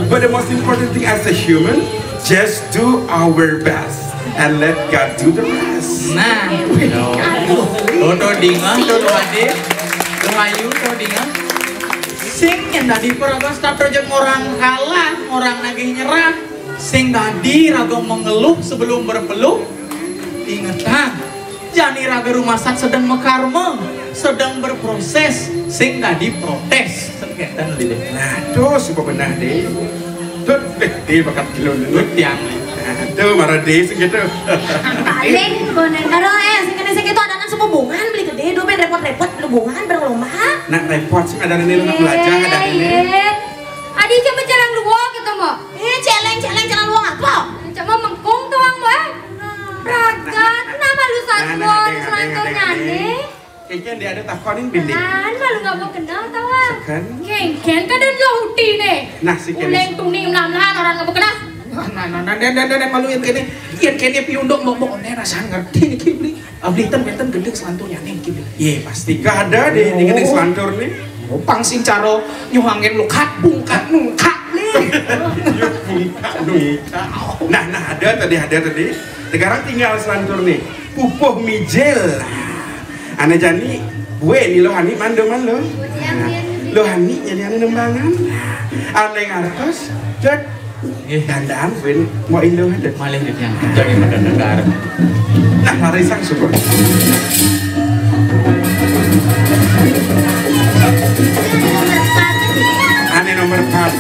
But the most important thing as a human, just do our best and let God do the rest. Nah, to. To, to dingeh, to, to hadir. To hayu, to dingeh. Sing nyén dadi paraga stop rejek orang kalah, orang nagih nyerah. Sing dadi raga mengeluh sebelum berpeluh. Ingetang, jani raga rumasat sedeng makarma, sedeng berproses, sing dadi protes. Sengketa nu didih. Nah, to suba benah, Dé. Tut, eh, Dé bakat kilo dulu. Tut tiang. Nah, to mara Dé sing kéto. Paling bonen. Aduh, eh, sing kéné sing kéto adanan suba bungan beli gedé, duh, ben repot-repot beli bungan bareng lomba. Nak repot sing adanan ini, nak belajar adanan ini. Adi coba jalan dua gitu, Mbok. Eh, celeng-celeng jalan dua apa? Cuma mengkung tuh, Mbok, eh. Ragat, nama lu satu selain tuh nyanyi? Kénkén dia ada takonin bini. An malu ngaba kenal tawa. Seken. Kénkén kadén lo uti né. Nah, si kéné. Uling tuni melahan orang ngaba kenal. Nah, nah, nah, nah, nah, nah, nah, malu yén kéné. Yén kéné piunduk mok-mok oné rasan ngerti niki beli. Abdi ten wénten gending selanturnya niki beli. Yé, pasti kada di, di gending selantur nih. Oh, pang sing cara nyuhangin lukat bungkat nungkat nih. Yuk, bungkat nungkat. Nah, nah, ada tadi, ada tadi. Sekarang tinggal selantur nih. Pupuh mijil. Ané jani, buin ni lo hani mando mando. Lo hani jadi ané nembangan. Ané ngartos, jot. Nggih. Dandaan buin mau indo ada. Malih di tiang kencang yang mendengar. Nah, lari sang syukur. Ané nomor empat.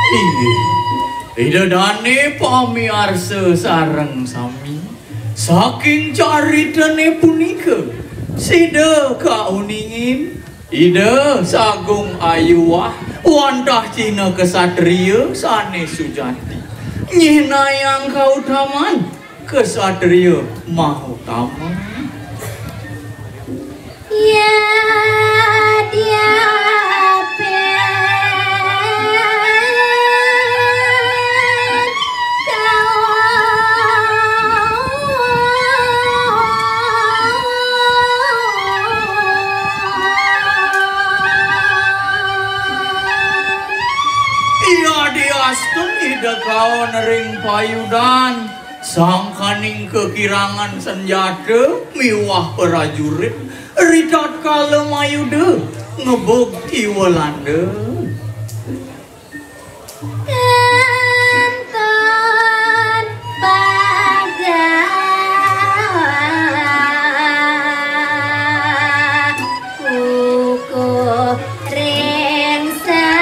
Inggih. Ida dané pamiarsa sareng sami. Saking caritané punika, sida kauningin Ida Sagung Ayuwah wantah cihna ksatria sané sujati. Nyihnayang kautaman ksatria mahutama. Yadiapin kau Iya diastun Ida kaon ring payudan, sangkaning kakirangan sanjata miwah prajurit, ritatkala mayuda ngebug I Walanda. Kantun paga kukuh ring satyané.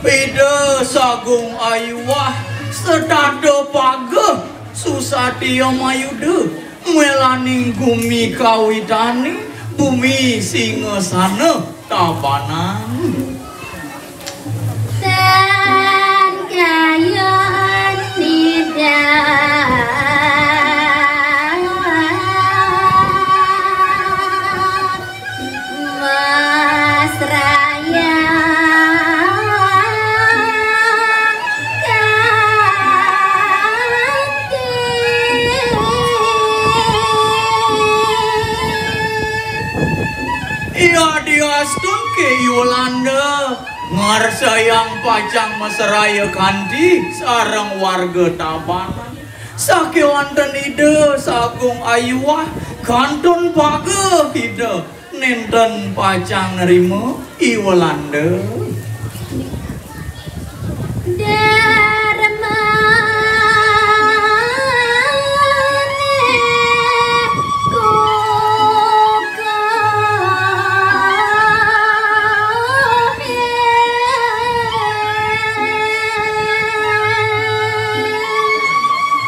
Ida Sagung Ayuwah setata paga susatya mayuda, melaning gumi kawitané, bumi Singasana Tabanan. Tan kayun Ida. Mas Raya Kanti. Iya diastun ké Yolanda ngarsayang pacang masraya kanti sareng warga Tabanan. Sakéwanten Ida Sagung Ayuwah kantun paga Ida nénten pacang nrima I Walanda. Darmané kukuh.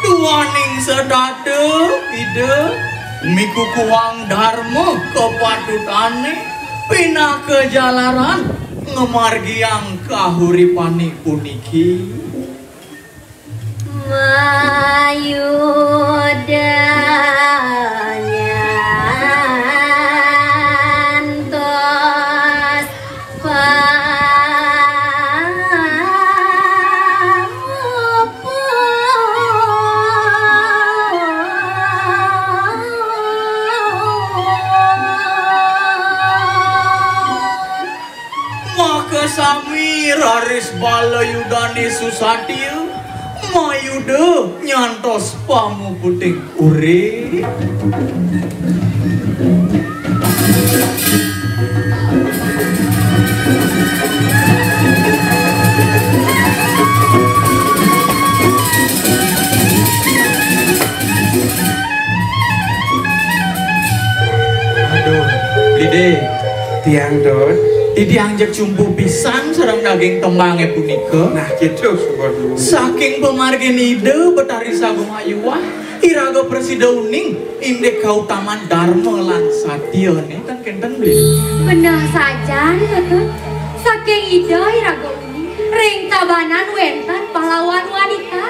Duaning setata Ida mikukuhang darma kapatutané pinaka jalaran ngamargiang kahuripané puniki. Mayuda nyantos pamuput. Maka Sami raris bala yudane Susatya, mayuda nyantos pamuputing urip. Aduh, Bli Dé. Tiang, Dut. Titiang jeg sumpu pisan sareng daging tembangé punika. Nah, gitu, syukur dulu. Saking pamargin Ida Betari Sagung Ayuwah, iraga prasida uning indik kautaman Darma lan Satyané, ten kénten, Bli. Beneh sajan, Ketut. Saking Ida iraga uning, ring Tabanan wénten pahlawan wanita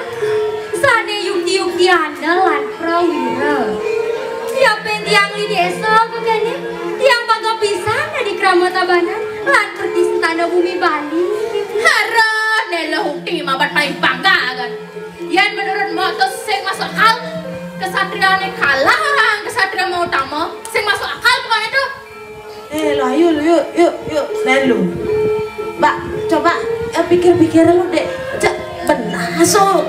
sané yukti-yukti andel lan prawira. Siapin tiang di désa kékéné, tiang bangga pisan dadi krama Tabanan lan pertisentana bumi Bali. Hareh, Néla Uti mabat paling bangga, kan. Yén menurut Mbok to sing masuk akal, kesatriané kalah orang kesatria mau utama, sing masuk akal pokoknya to. Eh, lo ayo lo, yuk, yuk, yuk, lain lo. Mbak, coba, eh, pikir-pikir lo, Dek. Cek, benar so.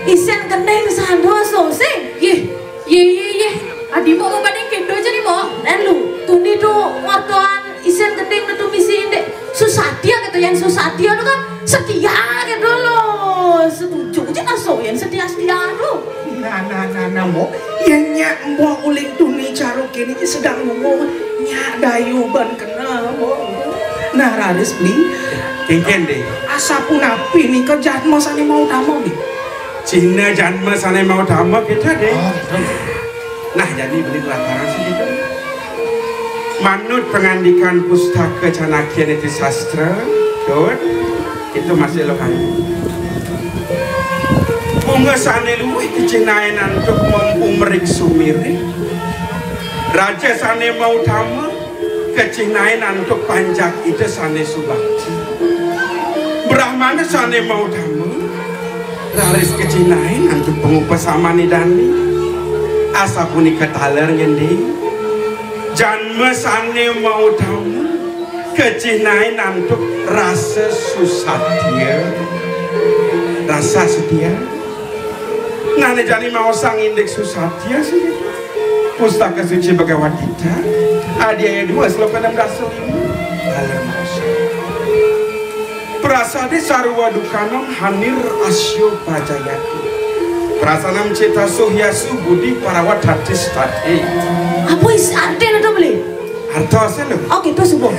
Isén kendeng sando so, sing. Yéh, yéh, yéh, yéh. Adi Mbok mau banding kéto aja nih, Mbok. Lain lo, tuni to mertuan isén kendeng to misi indik Susatya kéto, yang Susatya to kan setia kéto lo. Setuju aja nah so, yang setia-setia to. Nah, nah, nah, nah, Mbok. Yén nyak Mbok uling tuni cara kéné sedeng ngomong, nyak dayu ban kenal, Mbok. Nah, raris, Bli. Kénkén, Dé. Asapunapi nika jadma sané mau utama, Bli? Cihna jadma sané mau utama kéto, Dé. Oh, gitu. Nah, jani Bli lataran sih gitu. Manut pangandikan Pustaka Canakya Niti Sastra, Dut, itu masih lo kan. Bunga sané luwih kacihnain antuk mem-, umring sumirih. Raja sané mau utama, kacihnain antuk panjak Ida sané subakti. Brahmana sané mau utama, raris kacihnain antuk pangupasamané dané. Asapunika taler ngendi? Jadma sané mau utama, kacihnain antuk rasa susatya. Rasa setia. Nah, né jani maosang indik Susatya sih. Pustaka Suci Bhagawad Gita, adiaya dua, sloka enam dasa lima. Dalam maosang. Prasadé sarwa dukanam hanir asyo pajayati. Prasanam cita suhyasu budi parawat hatis tadhe. Apa is artiné to, Bli? Artosé lo. Oke, to subuh.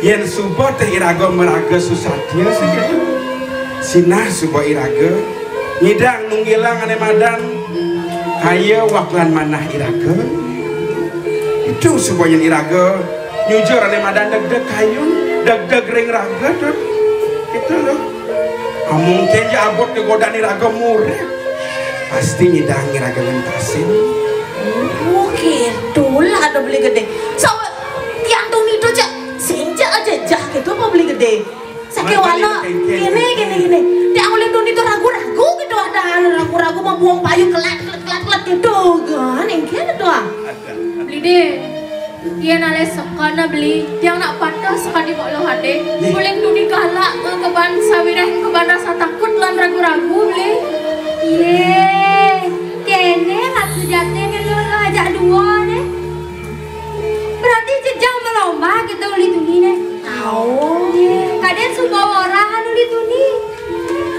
Yén suba té iraga maraga susatya sing kéto. Sinah suba iraga nyidang nunggilang ané madan kaya wak lan manah iraga. Itu suba yén iraga nyujur ané madan degdeg kayun, degdeg ring raga, Dut. Gitu lo. Amung kén ja abot gegodan iraga murip. Pasti nyidang iraga ngentasin. Oh, gitu lah ada Beli Gedé. Sawa tiang tuni to, Cak. Sing, Cak, aja jah gitu apa Beli Gedé. Sakéwala, kéné, kéné, kéné. Tiang olih tuni to ragu-ragu gitu, ada ragu-ragu mau buang payu kelat, kelat, kelat, kelat gitu. Kan, yang gitu ah. Beli deh. Yén alih sekana Beli, tiang nak pateh sakadi Mbok Luh Adé. Nggih. Uling tuni galak, eh, keban sawiréh keban rasa takut lan ragu-ragu, Beli. Yé, kéné lah sujatiné Luh, Luh ajak dua né. Berarti jejeh malomba kita uli tuni né. Au. Yé, kadén suba orahan uli tuni.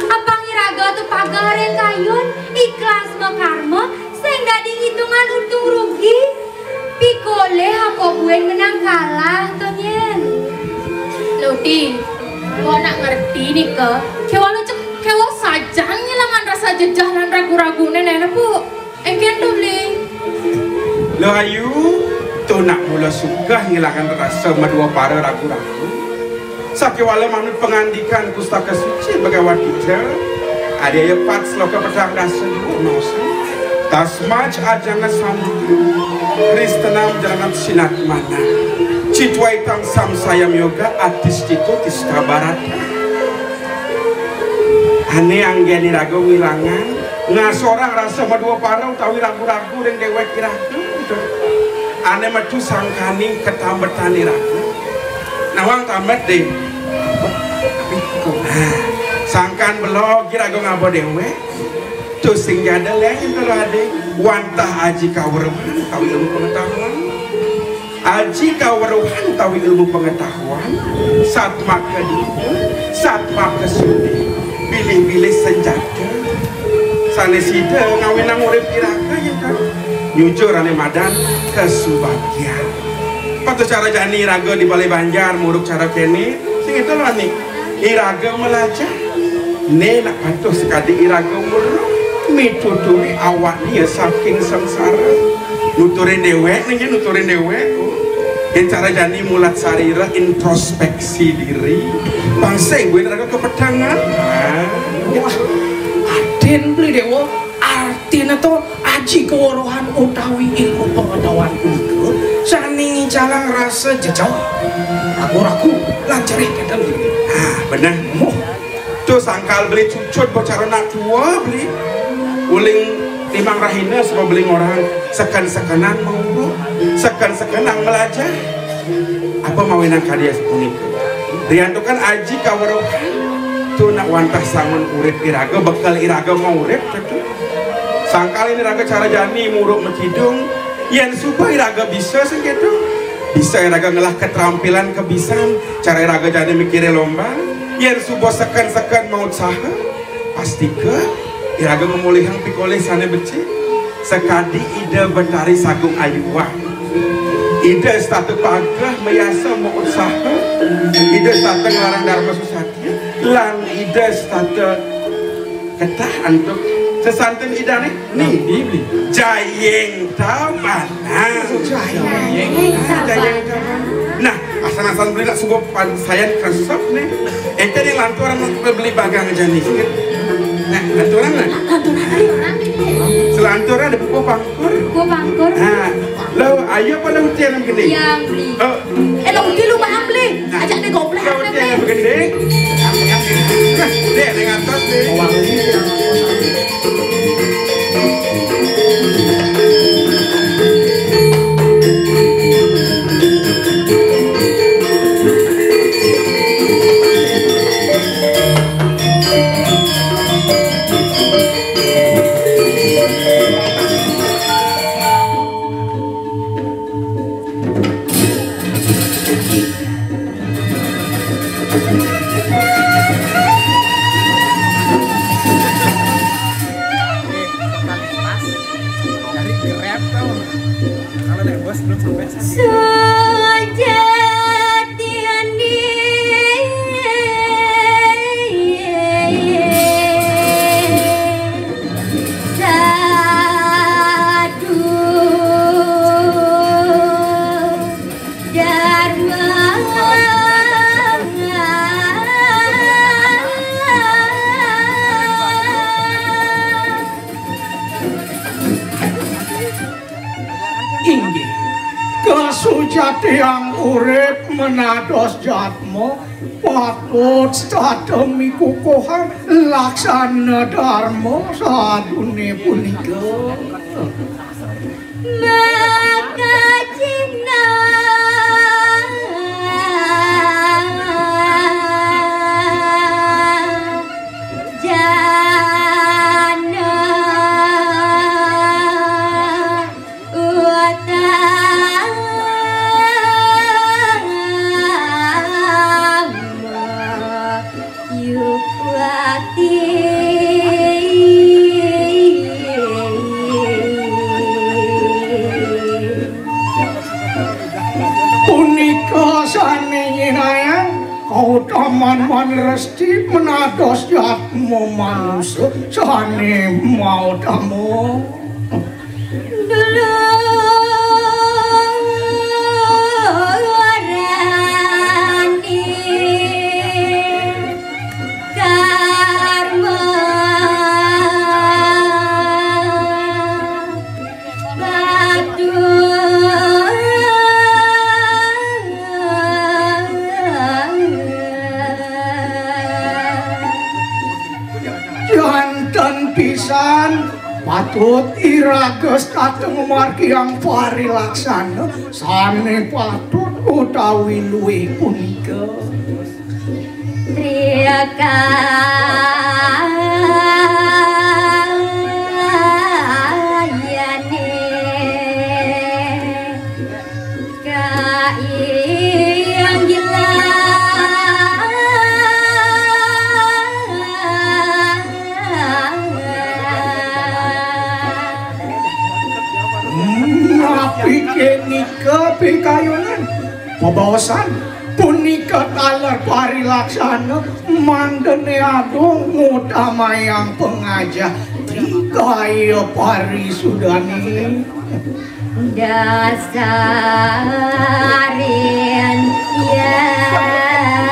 Apang iraga to pageh ring kayun, ikhlas makarma, sing dadi ngitungan untung rugi. Pikolih apa buin menang kalah to, nyén? Luti, kok nak ngerti nika? Kéwala cek, kéwala sajan ngilangan rasa jejeh lan ragu-raguné, néné, Pu. Éngkén to, Bli. Lo ayu, to nak mula sugih ngilangan rasa madua para ragu-ragu. Sakéwala manut pangandikan Pustaka Suci Bhagawad Gita, adiaya pat sloka petang dasa dua maosang. Tasmac ajana sandudu, kristenam janat sinatmana. Citwaitam samsayam yoga atisthito tista bharata. Ané anggén iraga ngilangan, ngasorang rasa madua para utawi ragu-ragu ring déwék iraga. Ané metu sangkaning katambetan iraga. Nawang tambet, Dé. Sangkan belog iraga ngaba déwék. Tusing jada lén kalau ada wantah aji kaweruhan utawi ilmu pengetahuan. Aji kaweruhan utawi ilmu pengetahuan, satmaka duda, satmaka sudi, bilih-bilih senjata. Sané sida ngawinang urip iraga ya kan. Nyujur ané madan kesubagian. Patuh cara jani iraga di Balé Banjar muruk cara kéné. Sing itu lho nih. Iraga melajah. Né nak patuh sekadi iraga weruh mituturi awakné saking sengsara. Nuturin déwék nih, nuturin déwék. Yén cara jani mulat sarira introspeksi diri. Bangsa ibu iraga kepetangan. Nah. Wah, adin beli dewa. Artina to aji keworohan utawi ilmu pengetahuan punika sané ngicalang rasa jejal, ragu-ragu, lan jerih kénten. Ah, bener. Muh. Tuh sangkal beli cucut bocah anak tua beli. Uling timang rahina sama beli orang seken-sekenan mau seken-sekenan melajah. Apa mawinan karya sepunika? Riantukan aji kaweruhan. Tuh nak wantah sangun urip iraga, bekal iraga mau urip. Sangkal ini raga cara jani muruk mekidung. Yén suba iraga bisa sing gitu. Bisa iraga ngelah keterampilan kebisan. Cara iraga jani mikiré lomba. Yén suba seken-seken mau usaha. Pastika iraga ngemulihang pikolih sané becik. Sekadi Ida Betari Sagung Ayuwah. Ida setata pageh mayasa mau usaha. Ida setata ngelarang dharma susatya. Lan Ida setata ketah antuk sesantun idané nih. Jayeng Tabana. Jayeng Tabana. Nah, asal-asal beli nak subuh pan saya kerasap nih. Ente nih lanturan beli bagang aja nih. Nah, lanturan lah. Selanturan ada buku pangkur. Buku pangkur. Nah, lo ayo pada ujian gini. Yang beli. Oh, Eh, lo di rumah beli. Ajak deh goblok. Lo dia yang begini. Nah, dia yang atas nih. Inggih, kasujatiang urip menados jatma patut setata mikukuhan laksana dharma sadune punika. Punika sane nyinayang kautaman manresti menados jatma manusa sane mautama. Janten pisan patut iraga setata mamargiang parilaksana sane patut utawi luwih punika. Kakayane kainggilan. Napi nika pikayunan? Pabaosan punika taler parilaksana mangdene agung ngutamayang pangajah trikaya parisudane. Dasarin yadnya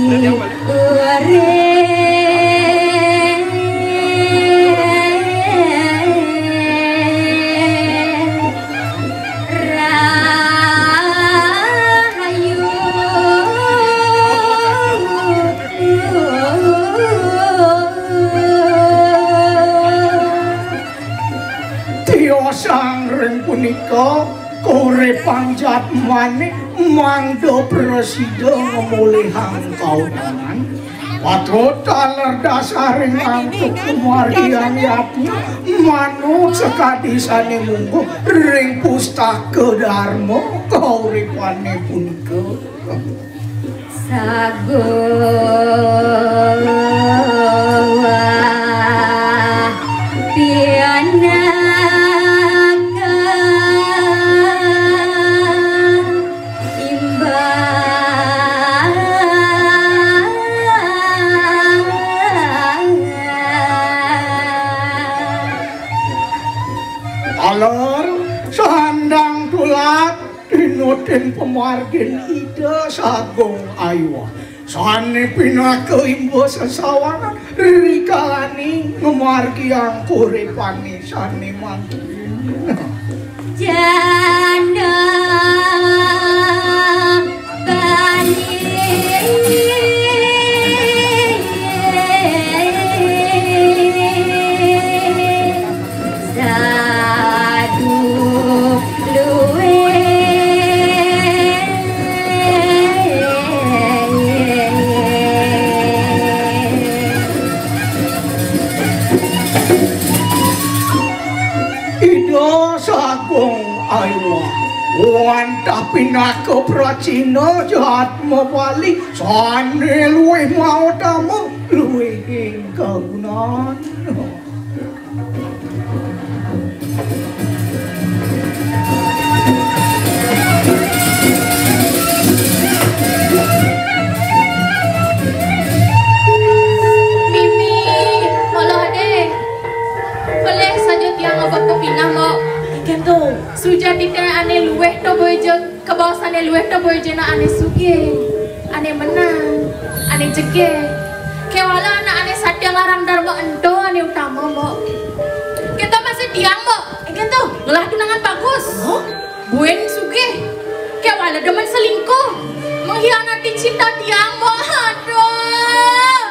ngadi ureng rahayu. Tiosang ring punika, kauripan jatmane mangda prasida ngamolihang kautaman. Patut taler dasaring antuk kamargian yatnya, manut sakadi sane mungguh ring pustaka Dharma kauripane punika. Sagung pinaka imbah. Alor sandang tulat. Tinutin pamargin Ida Sagung Ayuwa, sane pinaka imba sesawangan rikalaning ngamargiang uripane sane mangkin. Janda Bali. Saduh luwih. Ida Sagung Ayuwa, wantah pinaka pracina jatma Bali sane luwih mautama, luwih kagunan. Mimi, Allah deh. Pelih saja tiang ngobak pepinah, Mbok. Kento. Sujatine ane luweh to boy jeg. Kabaosane luwih to boy jena ane sugih, ane menang, ane jegeh. Kewala anak ane satya nglarang dharma ento ane utama, Mbok. Kita masih tiang, Mbok. Engken to, ngelah tunangan bagus. Hah? Buin sugih. Kewala demen selingkuh. Mengkhianati cinta tiang, Mbok. Aduh.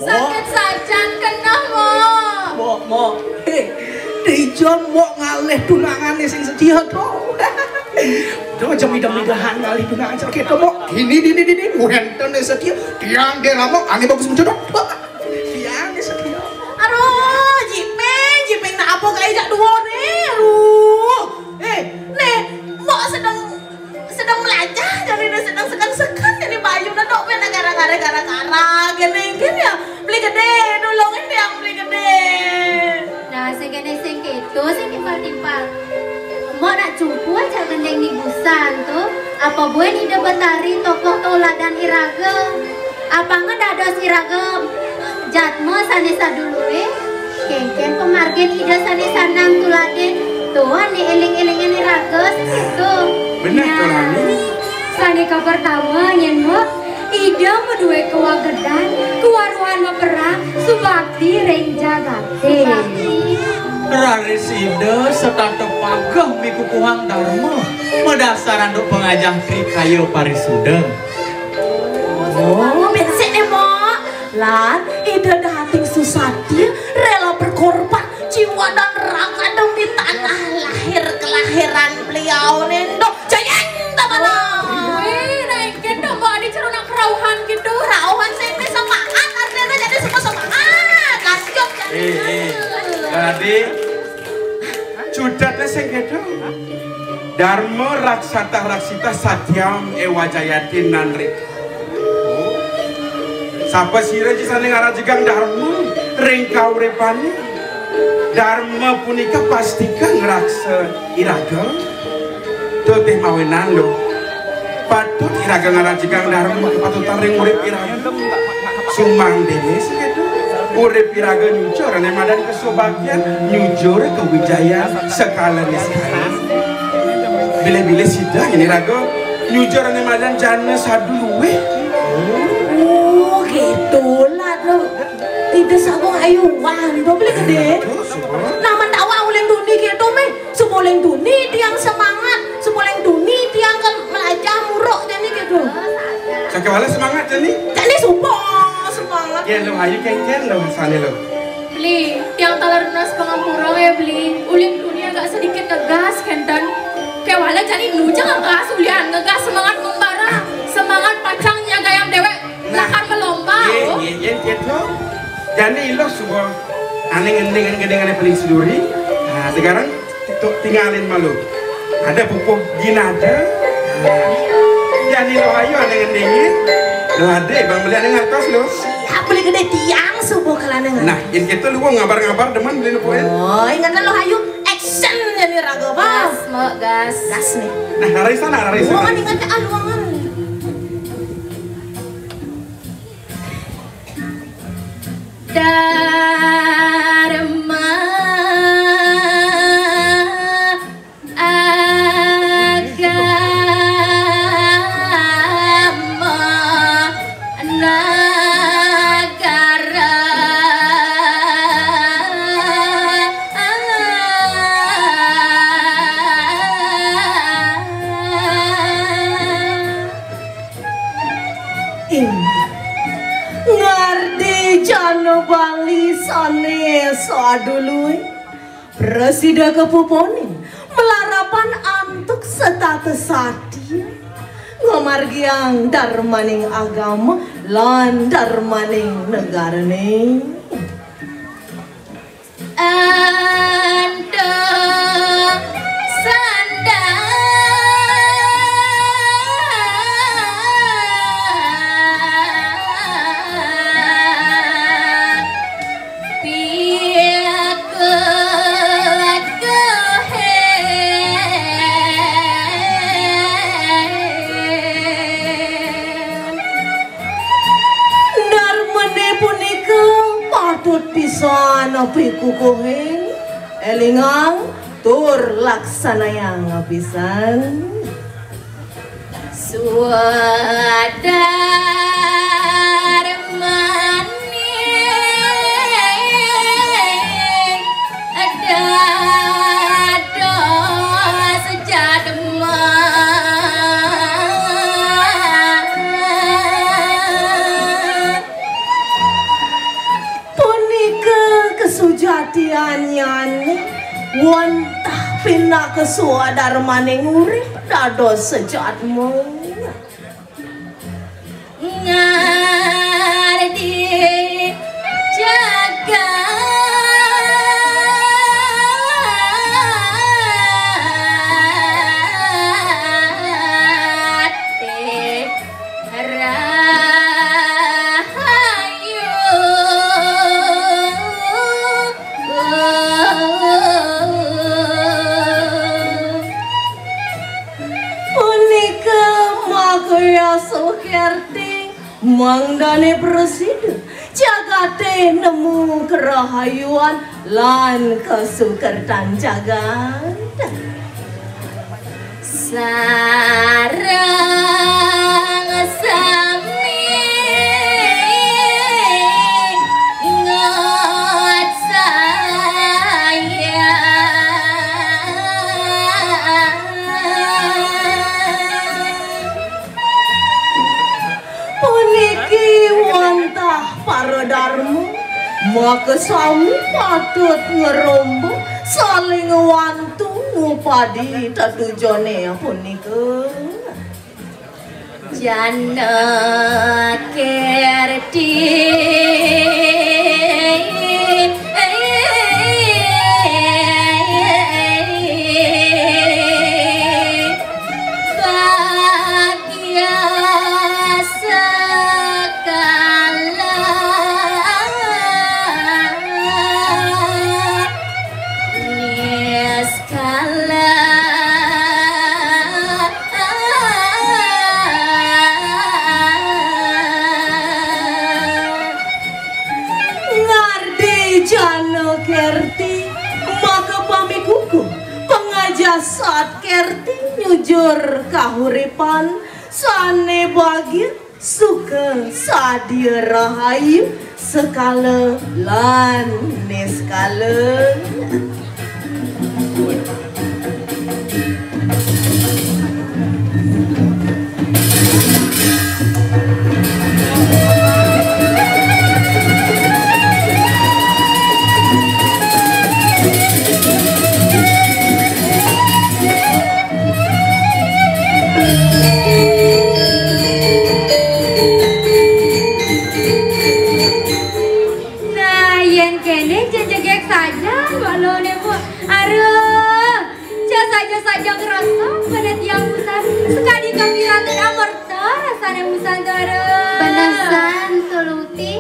Mbok. Sakit sajan keneh, Mbok. Mbok, Mbok. Heh, dija Mbok ngalih tunangane sing setia to. Dija midah-midahan ngalih tunangan sing setia, Mbok. Dini, dini, dini, wenten sing setia. Tiang dherama, ane bagus menjodoh. Tiang sing setia. Aduh, Jiping, Jiping nak apa kayak jak dua nih? Aduh. Eh, nih, Mbok sedang sedang melajah, jadi dia sedang sekan-sekan, jadi bayu nadok pena gara-gara gara-gara gini gini ya. Beli gede, nolongin dia beli gede. Nah, sing kene sing keto, sing timpal-timpal. Mbok nak cupu aja gendeng ni busan tu. Apa buin Ida Betari tokoh toladan iraga? Apanga dados iraga jatma sane sadulure? Kenken pamargin Ida sane sandang tuladen? Tuan ni eling-elingan iraga sing keto. Bener, nah, Tuan Rani. Sane kapertama, nyen Mbok, Ida madue kawagedan, kawaruhan maperang, subakti ring jagate. Raris Ida setata pageh mikukuhang dharma, madasar antuk pangajah trikaya parisuda. Oh, becik deh, Mbok. Lan Ida dahating susatya rela berkorban jiwa dan raga demi tanah lahir kelahiran beliau. Sudatna sing kéto. Dharma raksata raksita satyam eva jayati nanrika. Sapasira ja sané ngrajegang dharma ring kauripané. Dharma punika pastika ngraksa iraga. Tuh teh mawinan lo. Patut iraga ngarajegang dharma kepatutan ring urip iraga. Sumangdene sakéto. Urip iraga nyujur ané madan kasubaktian, nyujur kawijayan sekala niskala. Bilih-bilih sida ngene iraga nyujur ané madan jana sadu luwih. Oh, gitu lah no. Ida sagung ayuan, do beli gede. Naman dakwah uling tuni gitu meh. Suba uling tuni tiang semangat, suba uling tuni tiang kan melajah muruk jani gitu. Sakéwala semangat jani. Jani suba semangat. Yén lo ayu kéngkén lo sané lo. Beli, tiang taler nunas pangampura ya beli. Uling tuni agak sedikit ngegas kénten. Kéwala jani nu ja ngegas ulian ngegas semangat membara, semangat pacang nyagayang déwék. Lakar melomba. Nggih, oh. Nggih, yén kéto. Jani iluh suba ané ngending gedéngané paling seduri. Nah, sekarang tu tingalin malu. Ada pupuh ginada. Nah. Jani lo ayu ané ngendingin. Lo ada bang beli ané ngartos lo. Siap beli gedé tiang suba kalané. Nah, yén kéto lo ngabar-ngabar demen beli nepuin. Oh, ingat lo ayu action jani raga, Bang. Gas, Mak, gas. Gas nih. Nah, rarisan, rarisan. Luangan ingat ah luangan. Dharma agama negara. Inggih. Ngardi jana Bali sané saduluy. Prasida kapupunin malarapan antuk setata satia. Ngamargiang darmaning agama lan darmaning negarané. Antuk sandang piakut kuhén. Darmané punika patut pisan pikukuhin, élingang tur laksanayang pisan. Swadarmané dados jadma. Punika kasujatiannyané wantah pinaka swadarmaning urip dados sajatma. Ngardi jagat rahayu. Punika makaya sukerti mangdané prasida jagaté nemu karahayuan lan kasukertan jagat. Sareng sami ngot saya. Puniki wantah para darma, maka sami patut ngromba saling ngwantu ngupadi tetujoné punika. Jana Kerti. Sat Kerti nyujur kahuripan, sané bagia, suka, sadia rahayu, sekala lan niskala. Nah, yén kéné jejegég saja, waluné, Bu. Aduh, ja saja-saja ngrasa bener tiang busan. Sekadi kang iraga amerta rasané busan, aduh. Benesan, Tuluti.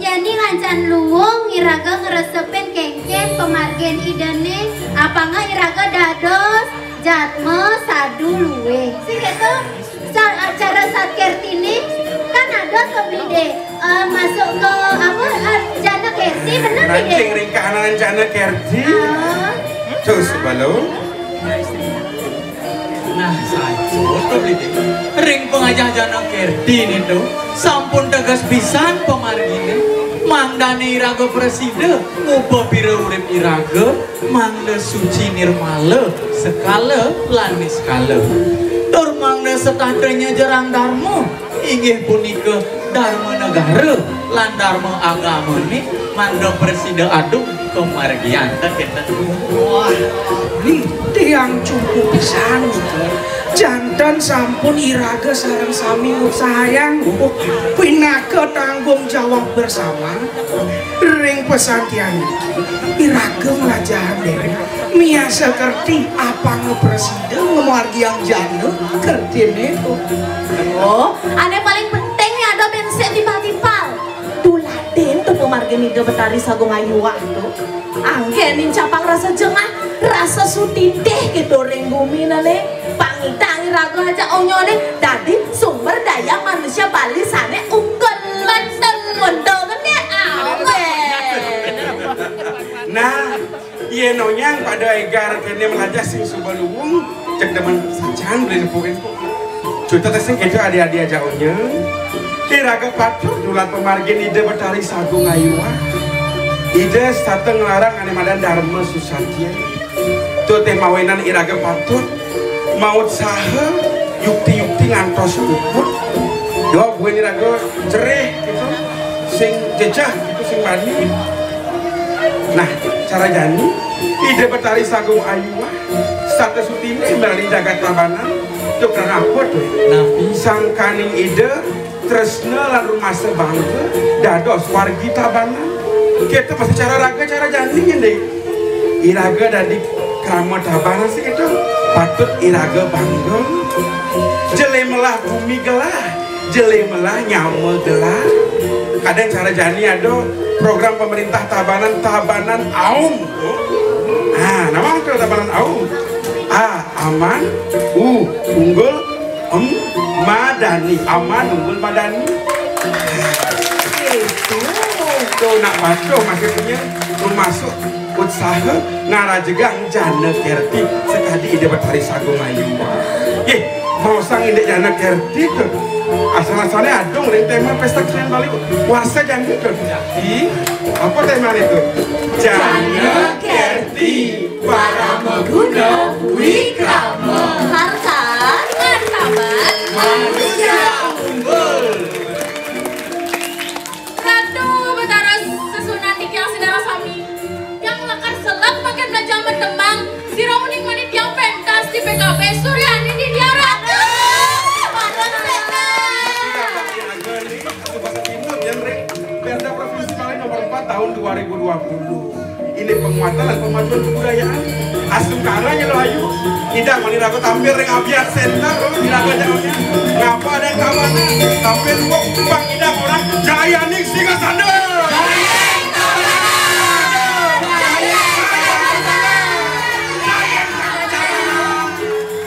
Yén ngancan luung iraga ngresepin kénkén pamargin Idané, apanga iraga dados jadma sadu luih. Sing kéto, sa-, acara Sat Kertiné kan ada to, Bli, Dé. Eh, masuk ke apa, eh, Jana Kerti, bener, Bli, Dé? Rancing ring kahananan Jana Kerti. Ah. Terus, Balu. Nah, saja to, Bli, Dé. Ring pangajah Jana Kerti né to, sampun teges pisan pamarginé. Mangdané iraga prasida ngupa pira urip iraga, mangda suci nirmala sekala lan niskala. Tur mangda setata nyejerang darma, inggih punika darma negara lan darma agamané, mangda prasida adung kamargian. Kénten. Wah, nih, tiang cukup pisan, gitu. Janten sampun iraga sareng sami ngutsahayang, pinaka tanggung jawab bersama. Ring pesan tiang niki, iraga nglajahang déréng miasa kerti apanga prasida ngamargiang jana kertiné. Oh, ané paling penting nih ada bensin timpal-timpal. Tuladin to pamargin Ida Betari Sagung Ayuwah to. Anggén nincapang rasa jengah, rasa sutitih kéto ring guminané. Pangidang iraga ajak onyoné dadi sumber daya manusia Bali sané unggul. Betul, unggul gedé, awet. Nah, yén onyang pada égar kéné melajah sing suba luung, cék demen sajan beli nepukin. Cutet sing kéto adi-adi ajak onyang. Iraga patut dulat pamargin Ida Betari Sagung Ayuwah. Ida setata nglarang ané madan Darma Susatya. Tur té mawinan iraga patut mautsaha yukti-yukti ngantos puput. Dua buin iraga jerih gitu, sing jejeh gitu, sing bani. Nah, cara jani, Ida Betari Sagung Ayuwah, sata sutiné mrari jagat Tabanan, to krana apa to? Napi? Sangkaning Ida tresna lan rumasa bangga dados wargi Tabanan. Kéto masih cara raga, cara jani, nggih. Iraga dadi krama Tabanan sih kéto. Patut iraga bangga. Jelé melah bumi gelah, jelé melah nyama gelah. Kadang cara jani ada program pemerintah Tabanan, Tabanan Aum. Ah, nama itu Tabanan Aum? A, aman. U, unggul. Em, Madani, aman unggul Madani. Itu. Tuh, nak patuh maksudnya, termasuk utsaha ngarajegang Jana Kerti sekadi Ida Betari Sagung Ayu. Nggih, maosang Indik Jana Kerti tuh. Asal-asalnya adung ring tema pesta kesenian Bali. Warsa jani tuh. Jadi, apa tema itu? Jana Kerti. Parama guna wikrama. Harta, martabat, manusia unggul. Ratu Betara Sesuhunan titiang sinareng sami. Tiang lakar selek mangkin belajar medemang. Sira uning mani tiang pentas di P K B Suryani di Diarata. Parang sena. Bahasa Timur, ya, Mre. Perda Provinsi Bali nomor empat tahun dua ribu dua puluh. Ini penguatan dan pemajuan kebudayaan. Astungkara ya lo ayu. Idang mani raga tampil ring Abiat Center, lo iraga jauhnya. Ngapa ada yang kawan? Tampil kok bang idang orang jaya ning singa sandal.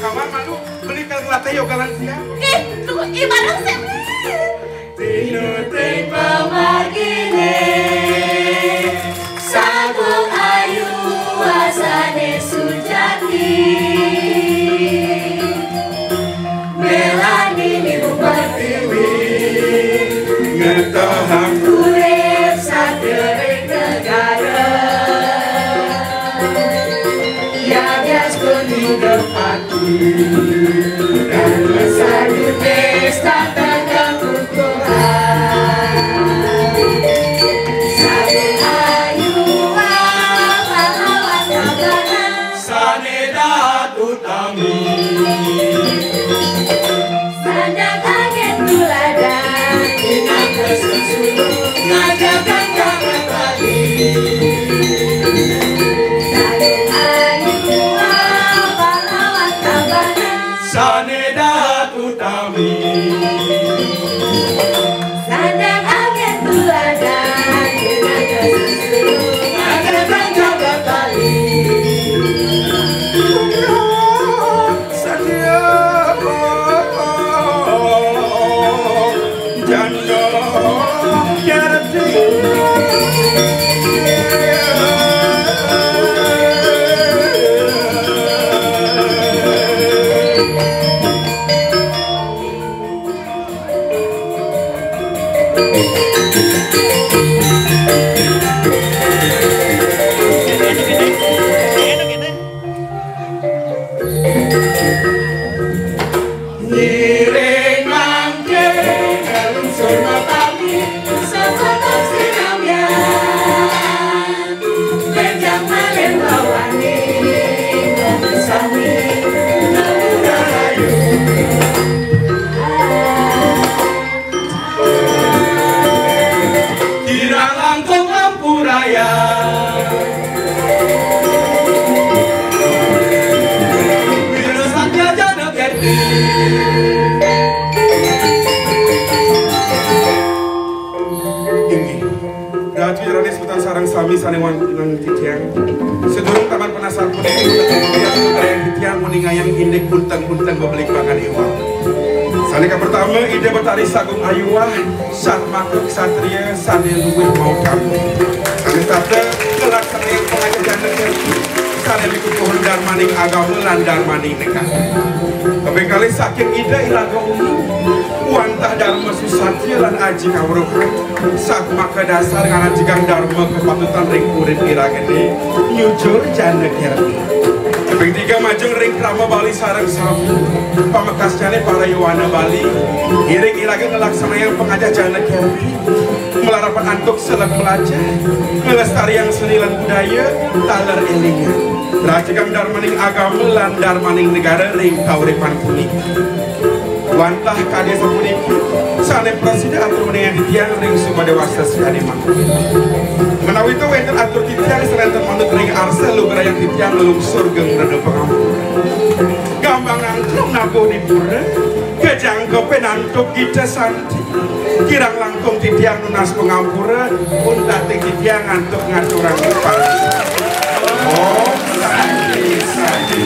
Kamar malu beli pel ngelatih yoga lansia. Ih, tunggu, ih, bareng sih. Tinuting pamargine, sagung ayu asane sujati. Kuning depati dan sayu pesta tanda kultural. Saling ayu pahlawan kabanan. Saneda utami. Sanjang agen tuladan. Inang kesusu ngajakan karakali. Saling ayu pahlawan kabanan. Saneda utami. Sanjang agen tuladan. Inang kesusu ngajakan karakali. Sadia janda kerti. Ngiring mangke ngalungsur mapamit, sapatos sinambian. Benjang malih wawani, sami nemu rahayu. Kirang langkung ampuraya. Wira Satya Jana Kerti. Inggih. Ratu Iranis sareng sami sane wonten titiang. Sedurung taman penasar punika, titiang, titiang nguningayang indik unteng-unteng bebelik bakan iwal. Sane kapertama, Ida Betari Sagung Ayuwah, satmaka ksatria sane luwih mautama. Sane tata ngelaksanayang pangajah jana kerti, sane mikukuh darmaning agama lan darmaning negara. Kaping kalih saking Ida Iraga Umi, wantah Darma Susatya lan Aji Kawruhan, satmaka dasar ngarajegang darma kapatutan ring urip iragane, nyujur jana kerti. Kaping tiga majeng ring krama Bali sareng sami, pamekasnyane para yowana Bali, iring iraga ngelaksanayang pangajah jana kerti, malarapan antuk seleg mlajah, nglestariang seni lan budaya, taler elingan rajegang darmaning agama lan darmaning negara ring kauripan puniki. Wantah kadi sapuniki, sane prasida atur menawi titiang ring sumba dewasa sakadi mangkin. Menawi to wenten atur titiang sane enten manut ring arsa lugrayang titiang nglungsur geng rena pangampura. Gambang angklung nabuh dipura, kejangkepe nantuk kita santi. Kirang langkung titiang nunas pangampura, pun tati titiang antuk ngaturang pangisa. Om Santi, Santi.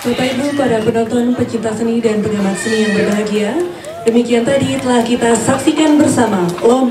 Bapak Ibu para penonton, pecinta seni dan pengamat seni yang berbahagia, demikian tadi telah kita saksikan bersama lomba